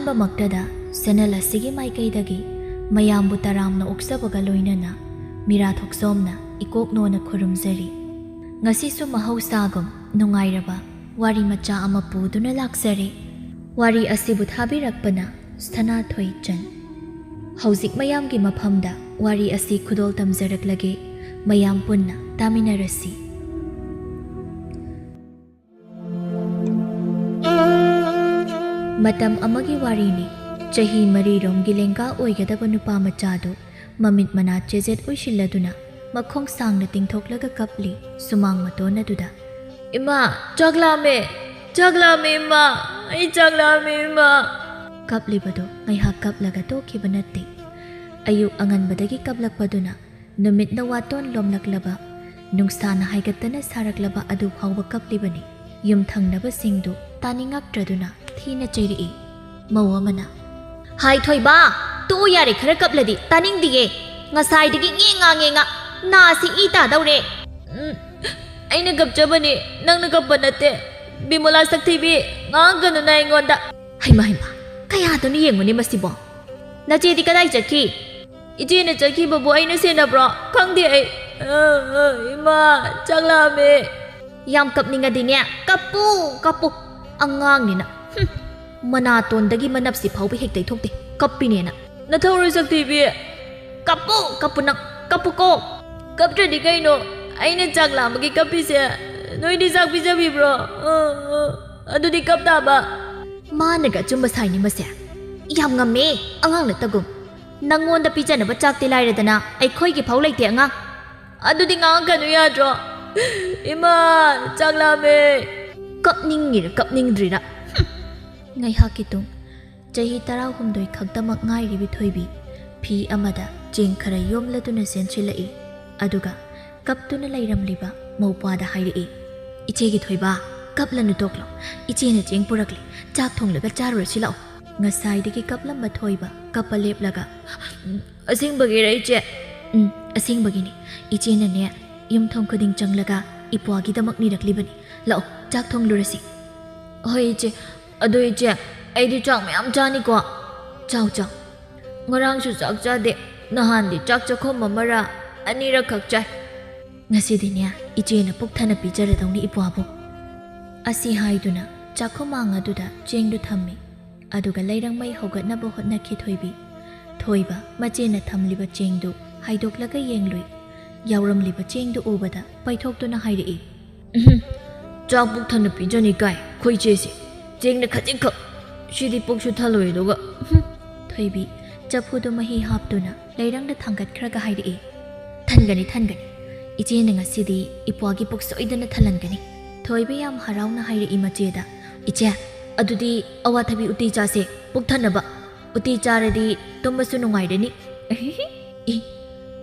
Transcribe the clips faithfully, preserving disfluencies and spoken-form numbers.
ꯑꯍꯥꯟꯕꯃꯛꯇꯗ channel ꯑꯁꯤꯒꯤ ꯃꯥꯏꯀꯩꯗꯒꯤ ꯃꯌꯥꯝꯕꯨ ꯇꯔꯥꯝꯅ ꯑꯣꯛꯆꯕꯒ ꯂꯣꯏꯅꯅ ꯃꯤꯔꯥ ꯊꯣꯛꯆꯣꯝꯅ ꯏꯀꯣꯛꯅꯣꯅ ꯈꯨꯔꯨꯝꯖꯔꯤ꯫ ꯉꯁꯤꯁꯨ ꯃꯍꯧꯁꯥꯒꯨꯝ ꯅꯨꯡꯉꯥꯏꯔꯕ ꯋꯥꯔꯤ ꯃꯆꯥ ꯑꯃ ꯄꯨꯗꯨꯅ ꯂꯥꯛꯆꯔꯦ꯫ ꯋꯥꯔꯤ ꯑꯁꯤꯕꯨ ꯊꯥꯕꯤꯔꯛꯄꯅ ꯁꯅꯥꯊꯣꯏ ꯆꯟ꯫ ꯍꯧꯖꯤꯛ ꯃꯌꯥꯝꯒꯤ ꯃꯐꯝꯗ ꯋꯥꯔꯤ ꯑꯁꯤ ꯈꯨꯗꯣꯜ ꯇꯝꯖꯔꯛꯂꯒꯦ, ꯃꯌꯥꯝ ꯄꯨꯟꯅ ꯇꯥꯃꯤꯟꯅꯔꯁꯤ꯫ ꯃꯇꯝ ꯑꯃꯒꯤ ꯋꯥꯔꯤꯅꯤ꯫ ꯆꯍꯤ ꯃꯔꯤꯔꯣꯝꯒꯤ ꯂꯦꯡꯒꯥ ꯑꯣꯏꯒꯗꯕ ꯅꯨꯄꯥ ꯃꯆꯥꯗꯨ ꯃꯃꯤꯠ ꯃꯅꯥ ꯆꯦꯖꯦꯠ ꯎꯏꯁꯤꯜꯂꯗꯨꯅ ꯃꯈꯣꯡ ꯁꯥꯡꯅ ꯇꯤꯡꯊꯣꯛꯂꯒ ꯀꯞꯂꯤ ꯁꯨꯃꯥꯡ ꯃꯇꯣꯟ ꯑꯗꯨꯗ꯫ "ꯏꯃꯥ, ꯆꯥꯛ ꯂꯥꯝꯃꯦ, ꯆꯥꯛ ꯂꯥꯝꯃꯦ ꯏꯃꯥ, ꯑꯩ ꯆꯥꯛ ꯂꯥꯝꯃꯦ ꯏꯃꯥ!" ꯀꯞꯂꯤꯕꯗꯨ ꯉꯥꯏꯍꯥꯛ ꯀꯞꯂꯒ ꯇꯣꯛꯈꯤꯕ ꯅꯠꯇꯦ꯫ ꯑꯌꯨꯛ ꯑꯉꯟꯕꯗꯒꯤ ꯀꯞꯂꯛꯄꯗꯨꯅ ꯅꯨꯃꯤꯠꯅ ꯋꯥꯇꯣꯟ ꯂꯣꯝꯂꯛꯂꯕ, ꯅꯨꯡꯁꯥꯅ ꯍꯥꯏꯒꯠꯇꯅ ꯁꯥꯔꯛꯂꯕ ꯑꯗꯨ ꯐꯥꯎꯕ ꯀꯞꯂꯤꯕꯅꯤ꯫ ꯌꯨꯝꯊꯪꯅꯕꯁꯤꯡꯗꯨ ꯇꯥꯅꯤꯡꯉꯛꯇ꯭ꯔꯗꯨꯅ ꯊꯤꯅ ꯆꯩꯔꯛꯏ꯫ ꯃꯧ ꯑꯃꯅ, "ꯍꯥꯏ ꯊꯣꯏꯕ, ꯇꯣꯛꯎ ꯌꯥꯔꯦ, ꯈꯔ ꯀꯞꯂꯗꯤ ꯇꯥꯅꯤꯡꯗꯤꯌꯦ꯫ ꯉꯁꯥꯏꯗꯒꯤ ꯉꯦꯡꯉꯥ ꯉꯦꯡꯉꯥ ꯅꯥꯁꯤ ꯏ ꯇꯥꯗꯧꯔꯦ꯫" "ꯎꯝ, ꯑꯩꯅ ꯀꯞꯆꯕꯅꯤ, ꯅꯪꯅ ꯀꯞꯄ ꯅꯠꯇꯦ꯫ ꯕꯤꯃꯣꯂꯥ ꯁꯛꯊꯤꯕꯤ, ꯉꯥꯡꯒꯅꯨꯅ ꯑꯩꯉꯣꯟꯗ꯫" ꯍꯩꯃꯥ ꯍꯩꯃꯥ, ꯀꯌꯥꯗꯅꯣ ꯌꯦꯡꯉꯨꯅꯦ ꯃꯁꯤꯕꯣ꯫ "ꯅꯆꯦꯗꯤ ꯀꯗꯥꯏ ꯆꯠꯈꯤ?" "ꯏꯆꯦꯅ ꯆꯠꯈꯤꯕꯕꯨ ꯑꯩꯅ ꯁꯦꯟꯅꯕ꯭ꯔꯣ? ꯈꯪꯗꯦ ꯑꯩ꯫ ꯑ, ꯑ, ꯏꯃꯥ, ꯆꯥꯛ ꯂꯥꯝꯃꯦ꯫" "ꯌꯥꯝ ꯀꯞꯅꯤꯡꯉꯗꯤꯅꯦ, ꯀꯞꯄꯨ, ꯀꯞꯄꯨ꯫ ꯑꯉꯥꯡꯅꯤꯅ꯫ ꯍꯨꯝ, ꯃꯅꯥꯇꯣꯟꯗꯒꯤ ꯃꯅꯞꯁꯤ ꯐꯥꯎꯕ ꯍꯦꯛ ꯇꯩꯊꯣꯛꯇꯦ, ꯀꯞꯄꯤꯅꯦꯅ꯫" "ꯅꯊꯧꯔꯣꯏ ꯁꯛꯊꯤꯕꯤ, ꯀꯞꯄꯨ, ꯀꯞꯄꯨ ꯅꯪ, ꯀꯞꯄꯨꯀꯣ꯫" "ꯀꯞꯇ꯭ꯔꯗꯤ ꯀꯩꯅꯣ? ꯑꯩꯅ ꯆꯥꯛ ꯂꯥꯝꯕꯒꯤ ꯀꯞꯄꯤꯁꯦ꯫ ꯅꯣꯏꯗꯤ ꯆꯥꯛ ꯄꯤꯖꯕꯤꯕ꯭ꯔꯣ? ꯑ, ꯑ, ꯑꯗꯨꯗꯤ ꯀꯞ ꯇꯥꯕ꯫" ꯃꯥꯅꯒ ꯑꯆꯨꯝꯕ ꯁꯥꯏꯅꯤ ꯃꯁꯦ꯫ ꯌꯥꯝ ꯉꯝꯃꯦ, ꯑꯉꯥꯡ ꯅꯠꯇꯒꯨꯝ꯫ ꯅꯪꯉꯣꯟꯗ ꯄꯤꯖꯅꯕ ꯆꯥꯛꯇꯤ ꯂꯥꯏꯔꯗꯅ ꯑꯩꯈꯣꯏꯒꯤ ꯐꯥꯎ ꯂꯩꯇꯦ ꯑꯉꯥꯡ꯫ "ꯑꯗꯨꯗꯤ ꯉꯥꯡꯉꯛꯀꯅꯨ ꯌꯥꯗ꯭ꯔꯣ?" "ꯏꯃꯥ, ꯆꯥꯛ ꯂꯥꯝꯃꯦ꯫" ꯀꯞꯅꯤꯡꯉꯤꯔ ꯀꯞꯅꯤꯡꯗ꯭ꯔꯤꯔ? ꯍꯨꯝ꯫ ꯉꯥꯏꯍꯥꯛꯀꯤ ꯇꯨꯡ ꯆꯍꯤ ꯇꯔꯥꯍꯨꯝꯗꯣꯏ ꯈꯛꯇꯃꯛ ꯉꯥꯏꯔꯤꯕꯤ ꯊꯣꯏꯕꯤ ꯐꯤ ꯑꯃꯗ ꯆꯦꯡ ꯈꯔ ꯌꯣꯝꯂꯗꯨꯅ ꯆꯦꯟꯁꯤꯜꯂꯛꯏ꯫ ꯑꯗꯨꯒ ꯀꯞꯇꯨꯅ ꯂꯩꯔꯝꯂꯤꯕ ꯃꯧꯄ꯭ꯋꯥꯗ ꯍꯥꯏꯔꯛꯏ, "ꯏꯆꯦꯒꯤ ꯊꯣꯏꯕ, ꯀꯞꯂꯅꯨ ꯇꯣꯛꯂꯣ꯫ ꯏꯆꯦꯅ ꯆꯦꯡ ꯄꯨꯔꯛꯂꯤ, ꯆꯥꯛ ꯊꯣꯡꯂꯒ ꯆꯥꯔꯨꯔꯁꯤ ꯂꯥꯛꯑꯣ꯫" ꯉꯁꯥꯏꯗꯒꯤ ꯀꯞꯂꯝꯕ ꯊꯣꯏꯕ ꯀꯞꯄ ꯂꯦꯞꯂꯒ, "ꯎꯝ, ꯑꯁꯦꯡꯕꯒꯤꯔ ꯏꯆꯦ?" "ꯎꯝ, ꯑꯁꯦꯡꯕꯒꯤꯅꯤ꯫ ꯏꯆꯦꯅꯅꯦ, ꯌꯨꯝꯊꯣꯡ ꯈꯨꯗꯤꯡ ꯆꯪꯂꯒ ꯏꯄ꯭ꯋꯥꯒꯤꯗꯃꯛ ꯅꯤꯔꯛꯂꯤꯕꯅꯤ꯫ ꯂꯥꯛꯑꯣ, ꯆꯥꯛ ꯊꯣꯡꯂꯨꯔꯁꯤ꯫" "ꯍꯣꯏ ꯏꯆꯦ꯫ ꯑꯗꯣ ꯏꯆꯦ, ꯑꯩꯗꯤ ꯆꯥꯛ ꯃꯌꯥꯝ ꯆꯥꯅꯤꯀꯣ꯫ ꯆꯥꯎ, ꯆꯥꯎ꯫ ꯉꯔꯥꯡꯁꯨ ꯆꯥꯛ ꯆꯥꯗꯦ꯫ ꯅꯍꯥꯟꯗꯤ ꯆꯥꯛ ꯆꯥꯛꯈꯨꯝ ꯑꯃꯔ ꯑꯅꯤꯔꯛꯈꯛ ꯆꯥꯏ꯫ ꯉꯁꯤꯗꯤꯅꯦ, ꯏꯆꯦꯅ ꯄꯨꯛ ꯊꯟꯅ ꯄꯤꯖꯔꯗꯧꯅꯤ ꯏꯄ꯭ꯋꯥꯕꯨ꯫ ꯑꯁꯤ ꯍꯥꯏꯗꯨꯅ ꯆꯥꯛꯈꯨꯃꯥꯡ ꯑꯗꯨꯗ ꯆꯦꯡꯗꯨ ꯊꯝꯃꯤ꯫ ꯑꯗꯨꯒ ꯂꯩꯔꯪ ꯃꯩ ꯍꯧꯒꯠꯅꯕ ꯍꯣꯠꯅꯈꯤ ꯊꯣꯏꯕꯤ꯫ ꯊꯣꯏꯕ ꯃꯆꯦꯅ ꯊꯝꯂꯤꯕ ꯆꯦꯡꯗꯨ ꯍꯥꯏꯗꯣꯛꯂꯒ ꯌꯦꯡꯂꯨꯏ꯫ ꯌꯥꯎꯔꯝꯂꯤꯕ ꯆꯦꯡꯗꯨ ꯎꯕꯗ ꯄꯩꯊꯣꯛꯇꯨꯅ ꯍꯥꯏꯔꯛꯏ, "ꯎꯝꯍꯨꯝ, ꯆꯥꯛ ꯄꯨꯛ ꯊꯟꯅ ꯄꯤꯖꯅꯤ ꯀꯥꯏ, ꯑꯩꯈꯣꯏ ꯏꯆꯦꯁꯦ꯫ ꯆꯦꯡꯅ ꯈꯖꯤꯛꯈꯛ, ꯁꯤꯗꯤ ꯄꯨꯛꯁꯨ ꯊꯜꯂꯣꯏ ꯑꯗꯨꯒ, ꯎꯝꯍꯨꯝ꯫" ꯊꯣꯏꯕꯤ ꯆꯐꯨꯗꯨ ꯃꯍꯤ ꯍꯥꯞꯇꯨꯅ ꯂꯩꯔꯪꯗ ꯊꯥꯡꯒꯠꯈ꯭ꯔꯒ ꯍꯥꯏꯔꯛꯏ, "ꯊꯟꯒꯅꯤ, ꯊꯟꯒꯅꯤ꯫ ꯏꯆꯦꯅ ꯉꯁꯤꯗꯤ ꯏꯄ꯭ꯋꯥꯒꯤ ꯄꯨꯛ ꯁꯣꯏꯗꯅ ꯊꯜꯍꯟꯒꯅꯤ꯫" ꯊꯣꯏꯕ ꯌꯥꯝ ꯍꯔꯥꯎꯅ ꯍꯥꯏꯔꯛꯏ ꯃꯆꯦꯗ, "ꯏꯆꯦ, ꯑꯗꯨꯗꯤ ꯑꯋꯥꯊꯕꯤ ꯎꯇꯤ ꯆꯥꯁꯦ, ꯄꯨꯛ ꯊꯟꯅꯕ꯫ ꯎꯇꯤ ꯆꯥꯔꯗꯤ ꯇꯨꯝꯕꯁꯨ ꯅꯨꯡꯉꯥꯏꯔꯅꯤ꯫" "ꯏ,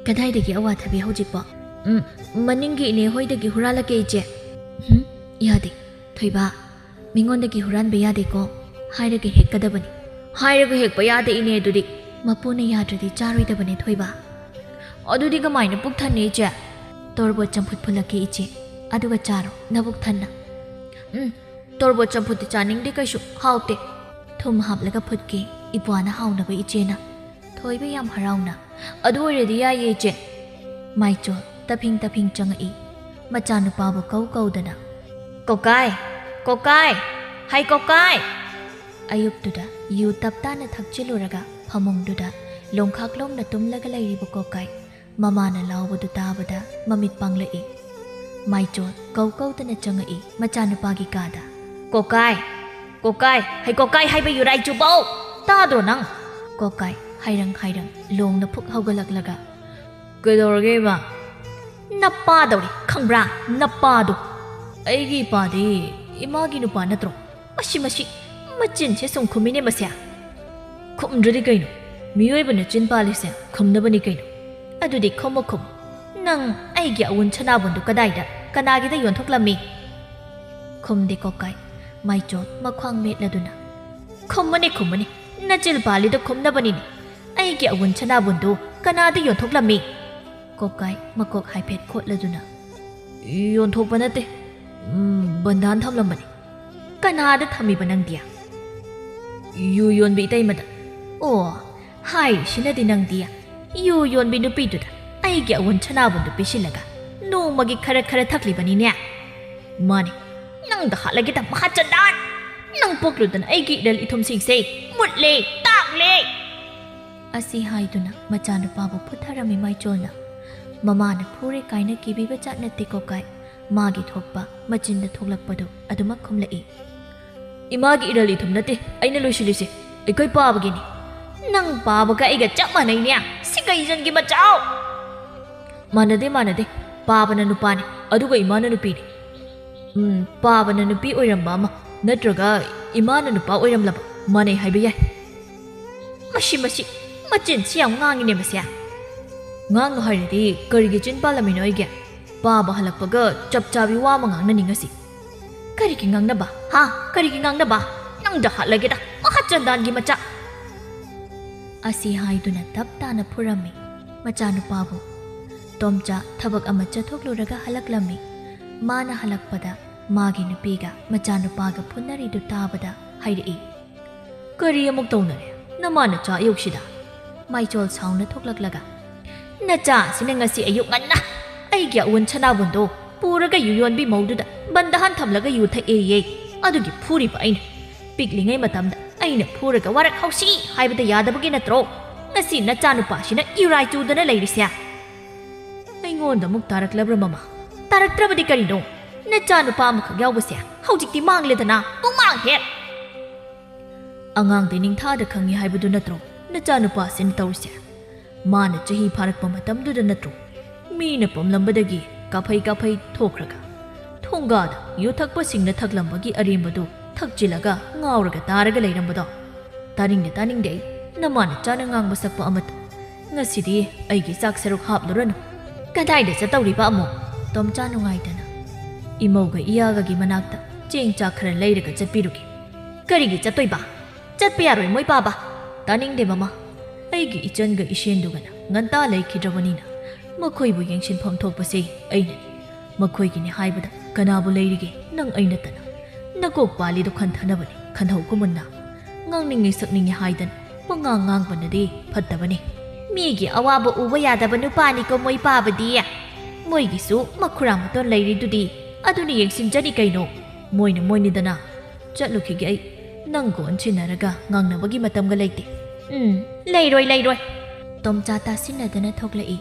ꯀꯗꯥꯏꯗꯒꯤ ꯑꯋꯥꯊꯕꯤ ꯍꯧꯖꯤꯛꯄꯣ?" "ꯎꯝ, ꯃꯅꯤꯡꯒꯤ ꯏꯅꯦ ꯍꯣꯏꯗꯒꯤ ꯍꯨꯔꯥꯜꯂꯛꯀꯦ, ꯏꯆꯦ꯫" "ꯎꯝ, ꯌꯥꯗꯦ, ꯊꯣꯏꯕ, ꯃꯤꯉꯣꯟꯗꯒꯤ ꯍꯨꯔꯥꯟꯕ ꯌꯥꯗꯦꯀꯣ꯫ ꯍꯥꯏꯔꯒ ꯍꯦꯛꯀꯗꯕꯅꯤ꯫" "ꯍꯥꯏꯔꯒ ꯍꯦꯛꯄ ꯌꯥꯗꯦ, ꯏꯅꯦ, ꯑꯗꯨꯗꯤ꯫" "ꯃꯄꯨꯅ ꯌꯥꯗ꯭ꯔꯗꯤ ꯆꯥꯔꯣꯏꯗꯕꯅꯦ, ꯊꯣꯏꯕ꯫" "ꯑꯗꯨꯗꯤ ꯀꯃꯥꯏꯅ ꯄꯨꯛ ꯊꯟꯅꯤ, ꯏꯆꯦ?" "ꯇꯣꯔꯕꯣꯠ ꯆꯝꯐꯨꯠ ꯐꯨꯠꯂꯛꯀꯦ, ꯏꯆꯦ, ꯑꯗꯨꯒ ꯆꯥꯔꯣ, ꯅꯕꯨꯛ ꯊꯟꯅ꯫" "ꯎꯝ, ꯇꯣꯔꯕꯣꯠ ꯆꯝꯐꯨꯠꯇꯤ ꯆꯥꯅꯤꯡꯗꯦ ꯀꯩꯁꯨ, ꯍꯥꯎꯇꯦ꯫" "ꯊꯨꯝ ꯍꯥꯞꯂꯒ ꯐꯨꯠꯀꯦ, ꯏꯄ꯭ꯋꯥꯅ ꯍꯥꯎꯅꯕ, ꯏꯆꯦꯅ꯫" ꯊꯣꯏꯕ ꯌꯥꯝ ꯍꯔꯥꯎꯅ, "ꯑꯗꯨ ꯑꯣꯏꯔꯗꯤ ꯌꯥꯏꯌꯦ, ꯏꯆꯦ꯫" ꯃꯥꯏꯆꯣ ꯇꯐꯤꯡ ꯇꯐꯤꯡ ꯆꯪꯉꯛꯏ, ꯃꯆꯥꯅꯨꯄꯥꯕꯨ ꯀꯧ ꯀꯧꯗꯅ꯫ "ꯀꯣꯀꯥꯏ! ꯀꯣꯀꯥꯏ! ꯍꯥꯏ ꯀꯣꯀꯥꯏ!" ꯑꯌꯨꯛꯇꯨꯗ ꯌꯨ ꯇꯞꯇꯥꯅ ꯊꯛꯆꯤꯜꯂꯨꯔꯒ ꯐꯃꯨꯡꯗꯨꯗ ꯂꯣꯡꯈꯥꯛ ꯂꯣꯡꯅ ꯇꯨꯝꯂꯒ ꯂꯩꯔꯤꯕ ꯀꯣꯀꯥꯏ ꯃꯃꯥꯅ ꯂꯥꯎꯕꯗꯨ ꯇꯥꯕꯗ ꯃꯃꯤꯠ ꯄꯥꯡꯂꯛꯏ꯫ ꯃꯥꯏꯆꯣ ꯀꯧ ꯀꯧꯗꯅ ꯆꯪꯉꯛꯏ ꯃꯆꯥꯅꯨꯄꯥꯒꯤ ꯀꯥꯗ꯫ "ꯀꯣꯀꯥꯏ! ꯀꯣꯀꯥꯏ! ꯍꯩ ꯀꯣꯀꯥꯏ ꯍꯥꯏꯕ ꯌꯨꯔꯥꯏ ꯆꯨꯕꯧ! ꯇꯥꯗ꯭ꯔꯣ ꯅꯪ?" ꯀꯣꯀꯥꯏ ꯍꯥꯏꯔꯪ ꯍꯥꯏꯔꯪ ꯂꯣꯡꯅ ꯐꯨꯛ ꯍꯧꯒꯠꯂꯛꯂꯒ, "ꯀꯩꯗꯧꯔꯒꯦ, ꯏꯃꯥ?" "ꯅꯄꯥꯗꯧꯔꯦ, ꯈꯪꯕ꯭ꯔꯥ? ꯅꯄꯥꯗꯣ!" "ꯑꯩꯒꯤ ꯏꯄꯥꯗꯤ ꯏꯃꯥꯒꯤ ꯅꯨꯄꯥ ꯅꯠꯇ꯭ꯔꯣ?" "ꯃꯁꯤ, ꯃꯁꯤ, ꯃꯆꯤꯟꯁꯦ ꯁꯨꯝ ꯈꯨꯝꯃꯤꯅꯦ ꯃꯁꯦ꯫" "ꯈꯨꯝꯗ꯭ꯔꯗꯤ ꯀꯩꯅꯣ? ꯃꯤꯑꯣꯏꯕꯅ ꯆꯤꯟ ꯄꯥꯜꯂꯤꯁꯦ ꯈꯨꯝꯅꯕꯅꯤ ꯀꯩꯅꯣ꯫" "ꯑꯗꯨꯗꯤ ꯈꯨꯝꯃꯣ, ꯈꯨꯝꯃꯣ꯫ ꯅꯪ ꯑꯩꯒꯤ ꯑꯋꯨꯟ ꯁꯅꯥꯕꯨꯟꯗꯨ ꯀꯗꯥꯏꯗ, ꯀꯅꯥꯒꯤꯗ ꯌꯣꯟꯊꯣꯛꯂꯝꯃꯤ?" ꯈꯨꯝꯗꯦ ꯀꯣꯀꯥꯏ꯫ ꯃꯥꯏꯆꯣ ꯃꯈ꯭ꯋꯥꯡ ꯃꯦꯠꯂꯗꯨꯅ, "ꯈꯨꯝꯃꯨꯅꯦ, ꯈꯨꯝꯃꯨꯅꯦ꯫ ꯅꯆꯤꯜ ꯄꯥꯜꯂꯤꯗꯣ ꯈꯨꯝꯅꯕꯅꯤꯅꯦ꯫ ꯑꯩꯒꯤ ꯑꯋꯨꯟ ꯁꯅꯥꯕꯨꯟꯗꯨ ꯀꯅꯥꯗ ꯌꯣꯟꯊꯣꯛꯂꯝꯃꯤ?" ꯀꯣꯀꯥꯏ ꯃꯀꯣꯛ ꯍꯥꯏꯐꯦꯠ ꯈꯣꯠꯂꯗꯨꯅ, "ꯌꯣꯟꯊꯣꯛꯄ ꯅꯠꯇꯦ, ꯎꯝ, ꯕꯟꯗꯥꯟ ꯊꯝꯂꯝꯕꯅꯤ꯫" "ꯀꯅꯥꯗ ꯊꯝꯃꯤꯕ ꯅꯪꯗꯤ?" ꯌꯨ ꯌꯣꯟꯕꯤ ꯏꯇꯩꯃꯗ꯫ ꯑꯣ, ꯍꯥꯏꯔꯤꯁꯤꯅꯗꯤ ꯅꯪꯗꯤ ꯌꯨ ꯌꯣꯟꯕꯤ ꯅꯨꯄꯤꯗꯨꯗ ꯑꯩꯒꯤ ꯑꯋꯨꯟ ꯁꯅꯥꯕꯨꯟꯗꯨ ꯄꯤꯁꯤꯜꯂꯒ ꯅꯣꯡꯃꯒꯤ ꯈꯔ ꯈꯔ ꯊꯛꯂꯤꯕꯅꯤꯅꯦ꯫ ꯃꯥꯅꯦ, ꯅꯪꯗ ꯍꯥꯠꯂꯒꯦꯗ ꯃꯍꯥꯆꯟꯗꯥꯟ! ꯅꯪ ꯄꯣꯛꯂꯨꯗꯅ ꯑꯩꯒꯤ ꯏꯔꯜ ꯏꯊꯨꯝꯁꯤꯡꯁꯦ ꯃꯨꯠꯂꯦ, ꯇꯥꯛꯂꯦ! ꯑꯁꯤ ꯍꯥꯏꯗꯨꯅ ꯃꯆꯥꯅꯨꯄꯥꯕꯨ ꯐꯨꯊꯔꯝꯃꯤ ꯃꯥꯏꯆꯣꯜꯅ꯫ ꯃꯃꯥꯅ ꯐꯨꯔꯦ ꯀꯥꯏꯅ ꯀꯤꯕꯤꯕ ꯖꯥꯠ ꯅꯠꯇꯦ ꯀꯣꯀꯥꯏ꯫ ꯃꯥꯒꯤ ꯊꯣꯛꯄ ꯃꯆꯤꯟꯗ ꯊꯣꯛꯂꯛꯄꯗꯨ ꯑꯗꯨꯃꯛ ꯈꯨꯝꯂꯛꯏ꯫ ꯏꯃꯥꯒꯤ ꯏꯔꯜ ꯏꯊꯨꯝ ꯅꯠꯇꯦ ꯑꯩꯅ ꯂꯣꯏꯁꯤꯜꯂꯤꯁꯦ, ꯑꯩꯈꯣꯏ ꯄꯥꯕꯒꯤꯅꯤ꯫ ꯅꯪ ꯄꯥꯕꯒ ꯑꯩꯒ ꯆꯞ ꯃꯥꯟꯅꯩꯅꯦ, ꯁꯤꯒꯩꯖꯟꯒꯤ ꯃꯆꯥꯎ! ꯃꯥꯟꯅꯗꯦ, ꯃꯥꯟꯅꯗꯦ꯫ ꯄꯥꯕꯅ ꯅꯨꯄꯥꯅꯤ, ꯑꯗꯨꯒ ꯏꯃꯥꯅ ꯅꯨꯄꯤꯅꯤ꯫ ꯎꯝ, ꯄꯥꯕꯅ ꯅꯨꯄꯤ ꯑꯣꯏꯔꯝꯕ ꯑꯃ, ꯅꯠꯇ꯭ꯔꯒ ꯏꯃꯥꯅ ꯅꯨꯄꯥ ꯑꯣꯏꯔꯝꯂꯕ, ꯃꯥꯟꯅꯩ ꯍꯥꯏꯕ ꯌꯥꯏ꯫ ꯃꯁꯤ, ꯃꯁꯤ, ꯃꯆꯤꯟꯁꯤ ꯌꯥꯝ ꯉꯥꯡꯉꯤꯅꯦ ꯃꯁꯦ꯫ ꯉꯥꯡꯅꯨ ꯍꯥꯏꯔꯗꯤ ꯀꯔꯤꯒꯤ ꯆꯤꯟ ꯄꯥꯜꯂꯝꯃꯤꯅꯣ ꯑꯩꯒꯤ? ꯄꯥꯕ ꯍꯜꯂꯛꯄꯒ ꯆꯞ ꯆꯥꯕꯤ ꯋꯥ ꯑꯃ ꯉꯥꯡꯅꯅꯤ ꯉꯁꯤ꯫ ꯀꯔꯤꯒꯤ ꯉꯥꯡꯅꯕ? ꯍꯥ? ꯀꯔꯤꯒꯤ ꯉꯥꯡꯅꯕ? ꯅꯪꯗ ꯍꯥꯠꯂꯒꯦꯗ, ꯃꯍꯥꯆꯟꯗꯥꯟꯒꯤ ꯃꯆꯥ! ꯑꯁꯤ ꯍꯥꯏꯗꯨꯅ ꯇꯞ ꯇꯥꯅ ꯐꯨꯔꯝꯃꯤ ꯃꯆꯥꯅꯨꯄꯥꯕꯨ꯫ ꯇꯣꯝꯆꯥ ꯊꯕꯛ ꯑꯃ ꯆꯠꯊꯣꯛꯂꯨꯔꯒ ꯍꯜꯂꯛꯂꯝꯃꯤ꯫ ꯃꯥꯅ ꯍꯜꯂꯛꯄꯗ ꯃꯥꯒꯤ ꯅꯨꯄꯤꯒ ꯃꯆꯥꯅꯨꯄꯥꯒ ꯐꯨꯅꯔꯤꯗꯨ ꯇꯥꯕꯗ ꯍꯥꯏꯔꯛꯏ, "ꯀꯔꯤ ꯑꯃꯨꯛ ꯇꯧꯅꯔꯦ ꯅꯃꯥ ꯅꯆꯥ ꯑꯌꯨꯛꯁꯤꯗ?" ꯃꯥꯏꯆꯣꯜ ꯁꯥꯎꯅ ꯊꯣꯛꯂꯛꯂꯒ, "ꯅꯆꯥ ꯑꯁꯤꯅ ꯉꯁꯤ ꯑꯌꯨꯛ ꯉꯟꯅ ꯑꯩꯒꯤ ꯑꯋꯨꯟ ꯁꯅꯥꯕꯨꯟꯗꯣ ꯄꯨꯔꯒ ꯌꯨ ꯌꯣꯟꯕꯤ ꯃꯧꯗꯨꯗ ꯕꯟꯗꯍꯥꯟ ꯊꯝꯂꯒ ꯌꯨ ꯊꯛꯑꯦꯌꯦ꯫ ꯑꯗꯨꯒꯤ ꯐꯨꯔꯤꯕ ꯑꯩꯅ꯫ ꯄꯤꯛꯂꯤꯉꯩ ꯃꯇꯝꯗ ꯑꯩꯅ ꯐꯨꯔꯒ ꯋꯥꯔꯛ ꯍꯧꯁꯤ ꯍꯥꯏꯕꯗ ꯌꯥꯗꯕꯒꯤ ꯅꯠꯇ꯭ꯔꯣ ꯉꯁꯤ ꯅꯆꯥꯅꯨꯄꯥꯁꯤꯅ ꯏꯔꯥꯏ ꯆꯨꯗꯅ ꯂꯩꯔꯤꯁꯦ?" ꯑꯩꯉꯣꯟꯗ ꯑꯃꯨꯛ ꯇꯥꯔꯛꯂꯕ꯭ꯔꯥ ꯃꯃꯥ? ꯇꯥꯔꯛꯇ꯭ꯔꯕꯗꯤ ꯀꯔꯤꯅꯣ? ꯅꯆꯥꯅꯨꯄꯥ ꯑꯃꯈꯛ ꯌꯥꯎꯕꯁꯦ ꯍꯧꯖꯤꯛꯇꯤ ꯃꯥꯡꯂꯦꯗꯅ, ꯄꯨꯡꯃꯥꯡ ꯍꯦꯛ! ꯑꯉꯥꯡꯗꯤ ꯅꯤꯡꯊꯥꯗ ꯈꯪꯉꯤ ꯍꯥꯏꯕꯗꯨ ꯅꯠꯇ꯭ꯔꯣ ꯅꯆꯥꯅꯨꯄꯥꯁꯤꯅ ꯇꯧꯔꯤꯁꯦ? ꯃꯥꯅ ꯆꯍꯤ ꯐꯥꯔꯛꯄ ꯃꯇꯝꯗꯨꯗ ꯅꯠꯇ꯭ꯔꯣ ꯃꯤꯅ ꯄꯣꯝꯂꯝꯕꯗꯒꯤ ꯀꯥꯐꯩ ꯀꯥꯐꯩ ꯊꯣꯛꯈ꯭ꯔꯒ ꯊꯣꯡꯒꯥꯗ ꯌꯨ ꯊꯛꯄꯁꯤꯡꯅ ꯊꯛꯂꯝꯕꯒꯤ ꯑꯔꯦꯝꯕꯗꯨ ꯊꯛꯆꯤꯜꯂꯒ ꯉꯥꯎꯔꯒ ꯇꯥꯔꯒ ꯂꯩꯔꯝꯕꯗꯣ? ꯇꯥꯅꯤꯡꯗꯦ, ꯇꯥꯅꯤꯡꯗꯦ ꯑꯩ ꯅꯃꯥ ꯅꯆꯥꯅ ꯉꯥꯡꯕ ꯁꯛꯄ ꯑꯃꯠꯇ꯫ ꯉꯁꯤꯗꯤ ꯑꯩꯒꯤ ꯆꯥꯛ ꯁꯔꯨꯛ ꯍꯥꯞꯂꯨꯔꯅꯨ꯫ ꯀꯗꯥꯏꯗ ꯆꯠꯇꯧꯔꯤꯕ ꯑꯃꯨꯛ? ꯇꯣꯝꯆꯥ ꯅꯨꯡꯉꯥꯏꯇꯅ꯫ ꯏꯃꯧꯒ ꯏꯌꯥꯒꯒꯤ ꯃꯅꯥꯛꯇ ꯆꯦꯡ ꯆꯥꯛ ꯈꯔ ꯂꯩꯔꯒ ꯆꯠꯄꯤꯔꯨꯒꯦ꯫ ꯀꯔꯤꯒꯤ ꯆꯠꯇꯣꯏꯕ? ꯆꯠꯄ ꯌꯥꯔꯣꯏ ꯃꯣꯏ ꯄꯥꯕ꯫ ꯇꯥꯅꯤꯡꯗꯦ ꯃꯃꯥ꯫ ꯑꯩꯒꯤ ꯏꯆꯟꯒ ꯏꯁꯦꯟꯗꯨꯒꯅ ꯉꯟꯇꯥ ꯂꯩꯈꯤꯗ꯭ꯔꯕꯅꯤꯅ ꯃꯈꯣꯏꯕꯨ ꯌꯦꯡꯁꯤꯟꯐꯝ ꯊꯣꯛꯄꯁꯦ ꯑꯩꯅꯅꯤ꯫ ꯃꯈꯣꯏꯒꯤꯅꯤ ꯍꯥꯏꯕꯗ ꯀꯅꯥꯕꯨ ꯂꯩꯔꯤꯒꯦ ꯅꯪ ꯑꯩ ꯅꯠꯇꯅ? ꯅꯀꯣꯛ ꯄꯥꯜꯂꯤꯗꯣ ꯈꯟꯊꯅꯕꯅꯤ, ꯈꯟꯊꯧꯀꯣ ꯃꯨꯟꯅ꯫ ꯉꯥꯡꯅꯤꯡꯉꯤ ꯁꯛꯅꯤꯡꯉꯤ ꯍꯥꯏꯗꯅ ꯄꯉꯥꯡ ꯉꯥꯡꯕꯅꯗꯤ ꯐꯠꯇꯕꯅꯤ꯫ ꯃꯤꯒꯤ ꯑꯋꯥꯕ ꯎꯕ ꯌꯥꯗꯕ ꯅꯨꯄꯥꯅꯤꯀꯣ ꯃꯣꯏ ꯄꯥꯕꯗꯤ꯫ ꯃꯣꯏꯒꯤꯁꯨ ꯃꯈꯨꯔꯥ ꯃꯇꯣꯟ ꯂꯩꯔꯤꯗꯨꯗꯤ, ꯑꯗꯨꯅ ꯌꯦꯡꯁꯤꯟꯖꯅꯤ ꯀꯩꯅꯣ꯫ ꯃꯣꯏꯅ ꯃꯣꯏꯅꯤꯗꯅ꯫ ꯆꯠꯂꯨꯈꯤꯒꯦ ꯑꯩ꯫ ꯅꯪꯒ ꯑꯣꯟꯁꯤꯟꯅꯔꯒ ꯉꯥꯡꯅꯕꯒꯤ ꯃꯇꯝꯒ ꯂꯩꯇꯦ꯫ ꯎꯝ, ꯂꯩꯔꯣꯏ, ꯂꯩꯔꯣꯏ꯫ ꯇꯣꯝꯆꯥ ꯇꯥꯁꯤꯟꯅꯗꯅ ꯊꯣꯛꯂꯛꯏ꯫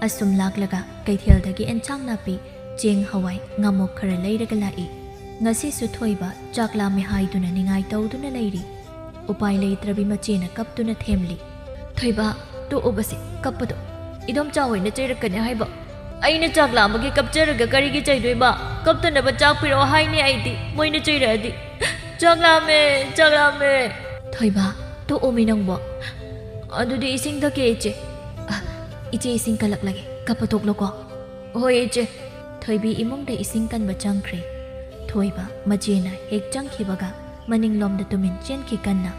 ꯑꯁꯨꯝ ꯂꯥꯛꯂꯒ ꯀꯩꯊꯦꯜꯗꯒꯤ ꯑꯦꯟꯁꯥꯡ ꯅꯥꯄꯤ, ꯆꯦꯡ, ꯍꯋꯥꯏ, ꯉꯥꯃꯣꯛ ꯈꯔ ꯂꯩꯔꯒ ꯂꯥꯛꯏ꯫ ꯉꯁꯤꯁꯨ ꯊꯣꯏꯕ ꯆꯥꯛ ꯂꯥꯝꯃꯦ ꯍꯥꯏꯗꯨꯅ ꯅꯤꯡꯉꯥꯏ ꯇꯧꯗꯨꯅ ꯂꯩꯔꯤ꯫ ꯎꯄꯥꯏ ꯂꯩꯇ꯭ꯔꯕꯤ ꯃꯆꯦꯅ ꯀꯞꯇꯨꯅ ꯊꯦꯝꯂꯤ꯫ ꯊꯣꯏꯕ, ꯇꯣꯛꯎꯕꯁꯦ, ꯀꯞꯄꯗꯣ꯫ ꯏꯗꯣꯝꯆꯥ ꯍꯣꯏꯅ ꯆꯩꯔꯛꯀꯅꯤ ꯍꯥꯏꯕ꯫ ꯑꯩꯅ ꯆꯥꯛ ꯂꯥꯝꯕꯒꯤ ꯀꯞꯆꯔꯒ ꯀꯔꯤꯒꯤ ꯆꯩꯗꯣꯏꯕ? ꯀꯞꯇꯅꯕ ꯆꯥꯛ ꯄꯤꯔꯛꯑꯣ ꯍꯥꯏꯅꯤ ꯑꯩꯗꯤ, ꯃꯣꯏꯅ ꯆꯩꯔꯛꯑꯗꯤ꯫ ꯆꯥꯛ ꯂꯥꯝꯃꯦ, ꯆꯥꯛ ꯂꯥꯝꯃꯦ꯫ ꯊꯣꯏꯕ, ꯇꯣꯛꯑꯣꯃꯤ ꯅꯪꯕꯣ꯫ ꯑꯗꯨꯗꯤ ꯏꯁꯤꯡ ꯊꯛꯀꯦ, ꯏꯆꯦ꯫ ꯑ, ꯏꯆꯦ ꯏꯁꯤꯡ ꯀꯜꯂꯛꯂꯒꯦ, ꯀꯞꯄ ꯇꯣꯛꯂꯣꯀꯣ꯫ ꯍꯣꯏ, ꯏꯆꯦ꯫ ꯊꯣꯏꯕꯤ ꯏꯃꯨꯡꯗ ꯏꯁꯤꯡ ꯀꯟꯕ ꯆꯪꯈ꯭ꯔꯦ꯫ ꯊꯣꯏꯕ ꯃꯆꯦꯅ ꯍꯦꯛ ꯆꯪꯈꯤꯕꯒ ꯃꯅꯤꯡꯂꯣꯝꯗ ꯇꯨꯃꯤꯟ ꯆꯦꯟꯈꯤ ꯀꯟꯅ꯫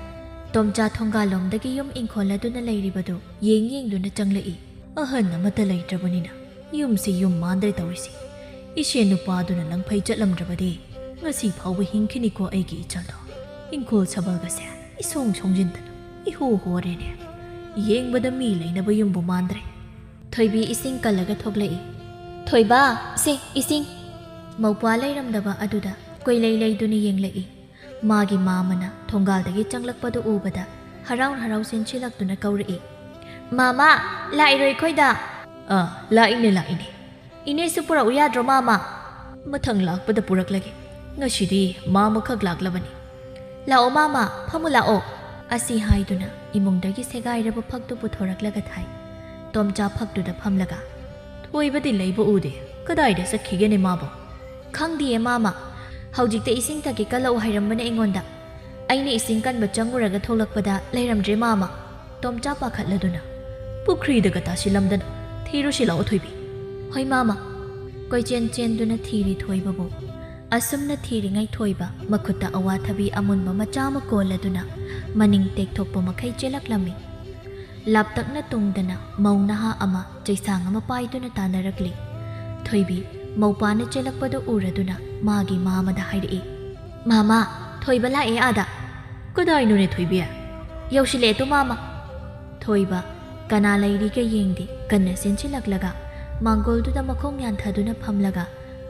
ꯇꯣꯝꯆꯥ ꯊꯣꯡꯒꯥꯜꯂꯣꯝꯗꯒꯤ ꯌꯨꯝ ꯏꯪꯈꯣꯜ ꯑꯗꯨꯅ ꯂꯩꯔꯤꯕꯗꯨ ꯌꯦꯡ ꯌꯦꯡꯗꯨꯅ ꯆꯪꯂꯛꯏ꯫ ꯑꯍꯟ ꯑꯃꯠꯇ ꯂꯩꯇ꯭ꯔꯕꯅꯤꯅ ꯌꯨꯝꯁꯤ ꯌꯨꯝ ꯃꯥꯟꯗ꯭ꯔꯦ ꯇꯧꯔꯤꯁꯤ꯫ ꯏꯁꯦ ꯅꯨꯄꯥꯗꯨꯅ ꯂꯪꯐꯩ ꯆꯠꯂꯝꯗ꯭ꯔꯕꯗꯤ ꯉꯁꯤ ꯐꯥꯎꯕ ꯍꯤꯡꯈꯤꯅꯤꯀꯣ ꯑꯩꯒꯤ ꯏꯆꯜꯗꯣ꯫ ꯏꯪꯈꯣꯜ ꯁꯥꯕꯜꯒꯁꯦ ꯏꯁꯣꯡ ꯁꯣꯡꯖꯤꯟꯗꯅ ꯏꯍꯣ ꯍꯣꯔꯦꯅꯦ꯫ ꯌꯦꯡꯕꯗ ꯃꯤ ꯂꯩꯅꯕ ꯌꯨꯝꯕꯨ ꯃꯥꯟꯗ꯭ꯔꯦ꯫ ꯊꯣꯏꯕꯤ ꯏꯁꯤꯡ ꯀꯜꯂꯒ ꯊꯣꯛꯂꯛꯏ꯫ ꯊꯣꯏꯕ, ꯁꯦ ꯏꯁꯤꯡ꯫ ꯃꯧꯄ꯭ꯋꯥ ꯂꯩꯔꯝꯗꯕ ꯑꯗꯨꯗ ꯀꯣꯏꯂꯩ ꯂꯩꯗꯨꯅ ꯌꯦꯡꯂꯛꯏ꯫ ꯃꯥꯒꯤ ꯃꯥꯃꯅ ꯊꯣꯡꯒꯥꯜꯗꯒꯤ ꯆꯪꯂꯛꯄꯗꯨ ꯎꯕꯗ ꯍꯔꯥꯎ ꯍꯔꯥꯎ ꯆꯦꯟꯁꯤꯜꯂꯛꯇꯨꯅ ꯀꯧꯔꯛꯏ꯫ ꯃꯥꯃ, ꯂꯥꯛꯏꯔꯣ ꯑꯩꯈꯣꯏꯗ? ꯑꯥ, ꯂꯥꯛꯏꯅꯦ, ꯂꯥꯛꯏꯅꯦ꯫ ꯏꯅꯦꯁꯨ ꯄꯨꯔꯛꯎ ꯌꯥꯗ꯭ꯔꯣ, ꯃꯥꯃ? ꯃꯊꯪ ꯂꯥꯛꯄꯗ ꯄꯨꯔꯛꯂꯒꯦ꯫ ꯉꯁꯤꯗꯤ ꯃꯥꯃꯈꯛ ꯂꯥꯛꯂꯕꯅꯤ꯫ ꯂꯥꯛꯑꯣ, ꯃꯥꯃ, ꯐꯝꯃꯨ ꯂꯥꯛꯑꯣ꯫ ꯑꯁꯤ ꯍꯥꯏꯗꯨꯅ ꯏꯃꯨꯡꯗꯒꯤ ꯁꯦꯒꯥꯏꯔꯕ ꯐꯛꯇꯨ ꯄꯨꯊꯣꯔꯛꯂꯒ ꯊꯥꯏ꯫ ꯇꯣꯝꯆꯥ ꯐꯛꯇꯨꯗ ꯐꯝꯂꯒ, ꯊꯣꯏꯕꯗꯤ ꯂꯩꯕ ꯎꯗꯦ꯫ ꯀꯗꯥꯏꯗ ꯆꯠꯈꯤꯒꯦꯅꯦ ꯃꯥꯕꯣ? ꯈꯪꯗꯤꯌꯦ, ꯃꯥꯃ꯫ ꯍꯧꯖꯤꯛꯇ ꯏꯁꯤꯡ ꯊꯛꯀꯦ ꯀꯜꯂꯛꯎ ꯍꯥꯏꯔꯝꯕꯅꯦ ꯑꯩꯉꯣꯟꯗ꯫ ꯑꯩꯅ ꯏꯁꯤꯡ ꯀꯟꯕ ꯆꯪꯉꯨꯔꯒ ꯊꯣꯛꯂꯛꯄꯗ ꯂꯩꯔꯝꯗ꯭ꯔꯦ, ꯃꯥꯃ꯫ ꯇꯣꯝꯆꯥ ꯄꯥꯈꯠꯂꯗꯨꯅ, ꯄꯨꯈ꯭ꯔꯤꯗꯒ ꯇꯥꯁꯤꯜꯂꯝꯗꯅ꯫ ꯊꯤꯔꯨꯁꯤ ꯂꯥꯛꯑꯣ, ꯊꯣꯏꯕꯤ꯫ ꯍꯣꯏ, ꯃꯥꯃ꯫ ꯀꯣꯏꯆꯦꯟ ꯆꯦꯟꯗꯨꯅ ꯊꯤꯔꯤ ꯊꯣꯏꯕꯕꯨ꯫ ꯑꯁꯨꯝꯅ ꯊꯤꯔꯤꯉꯩ ꯊꯣꯏꯕ ꯃꯈꯨꯠꯇ ꯑꯋꯥꯊꯕꯤ ꯑꯃꯨꯟꯕ ꯃꯆꯥ ꯑꯃ ꯀꯣꯜꯂꯗꯨꯅ ꯃꯅꯤꯡ ꯇꯦꯛꯊꯣꯛꯄ ꯃꯈꯩ ꯆꯦꯜꯂꯛꯂꯝꯃꯤ꯫ ꯂꯥꯞꯇꯛꯅ ꯇꯣꯡꯗꯅ ꯃꯧ ꯅꯍꯥ ꯑꯃ ꯆꯩꯁꯥꯡ ꯑꯃ ꯄꯥꯏꯗꯨꯅ ꯇꯥꯟꯅꯔꯛꯂꯤ꯫ ꯊꯣꯏꯕꯤ ꯃꯧꯄꯥꯅ ꯆꯦꯜꯂꯛꯄꯗꯨ ꯎꯔꯗꯨꯅ ꯃꯥꯒꯤ ꯃꯥꯃꯗ ꯍꯥꯏꯔꯛꯏ, "ꯃꯥꯃ, ꯊꯣꯏꯕ ꯂꯥꯛꯑꯦ ꯑꯥꯗ꯫" "ꯀꯗꯥꯏꯅꯣꯅꯦ ꯊꯣꯏꯕꯤ? ꯌꯧꯁꯤꯜꯂꯛꯑꯦ ꯇꯣ ꯃꯥꯃ!" ꯊꯣꯏꯕ ꯀꯅꯥ ꯂꯩꯔꯤꯒꯦ ꯌꯦꯡꯗꯦ ꯀꯟꯅ ꯆꯦꯟꯁꯤꯜꯂꯛꯂꯒ ꯃꯥꯡꯒꯣꯜꯗꯨꯗ ꯃꯈꯣꯡ ꯌꯥꯟꯊꯗꯨꯅ ꯐꯝꯂꯒ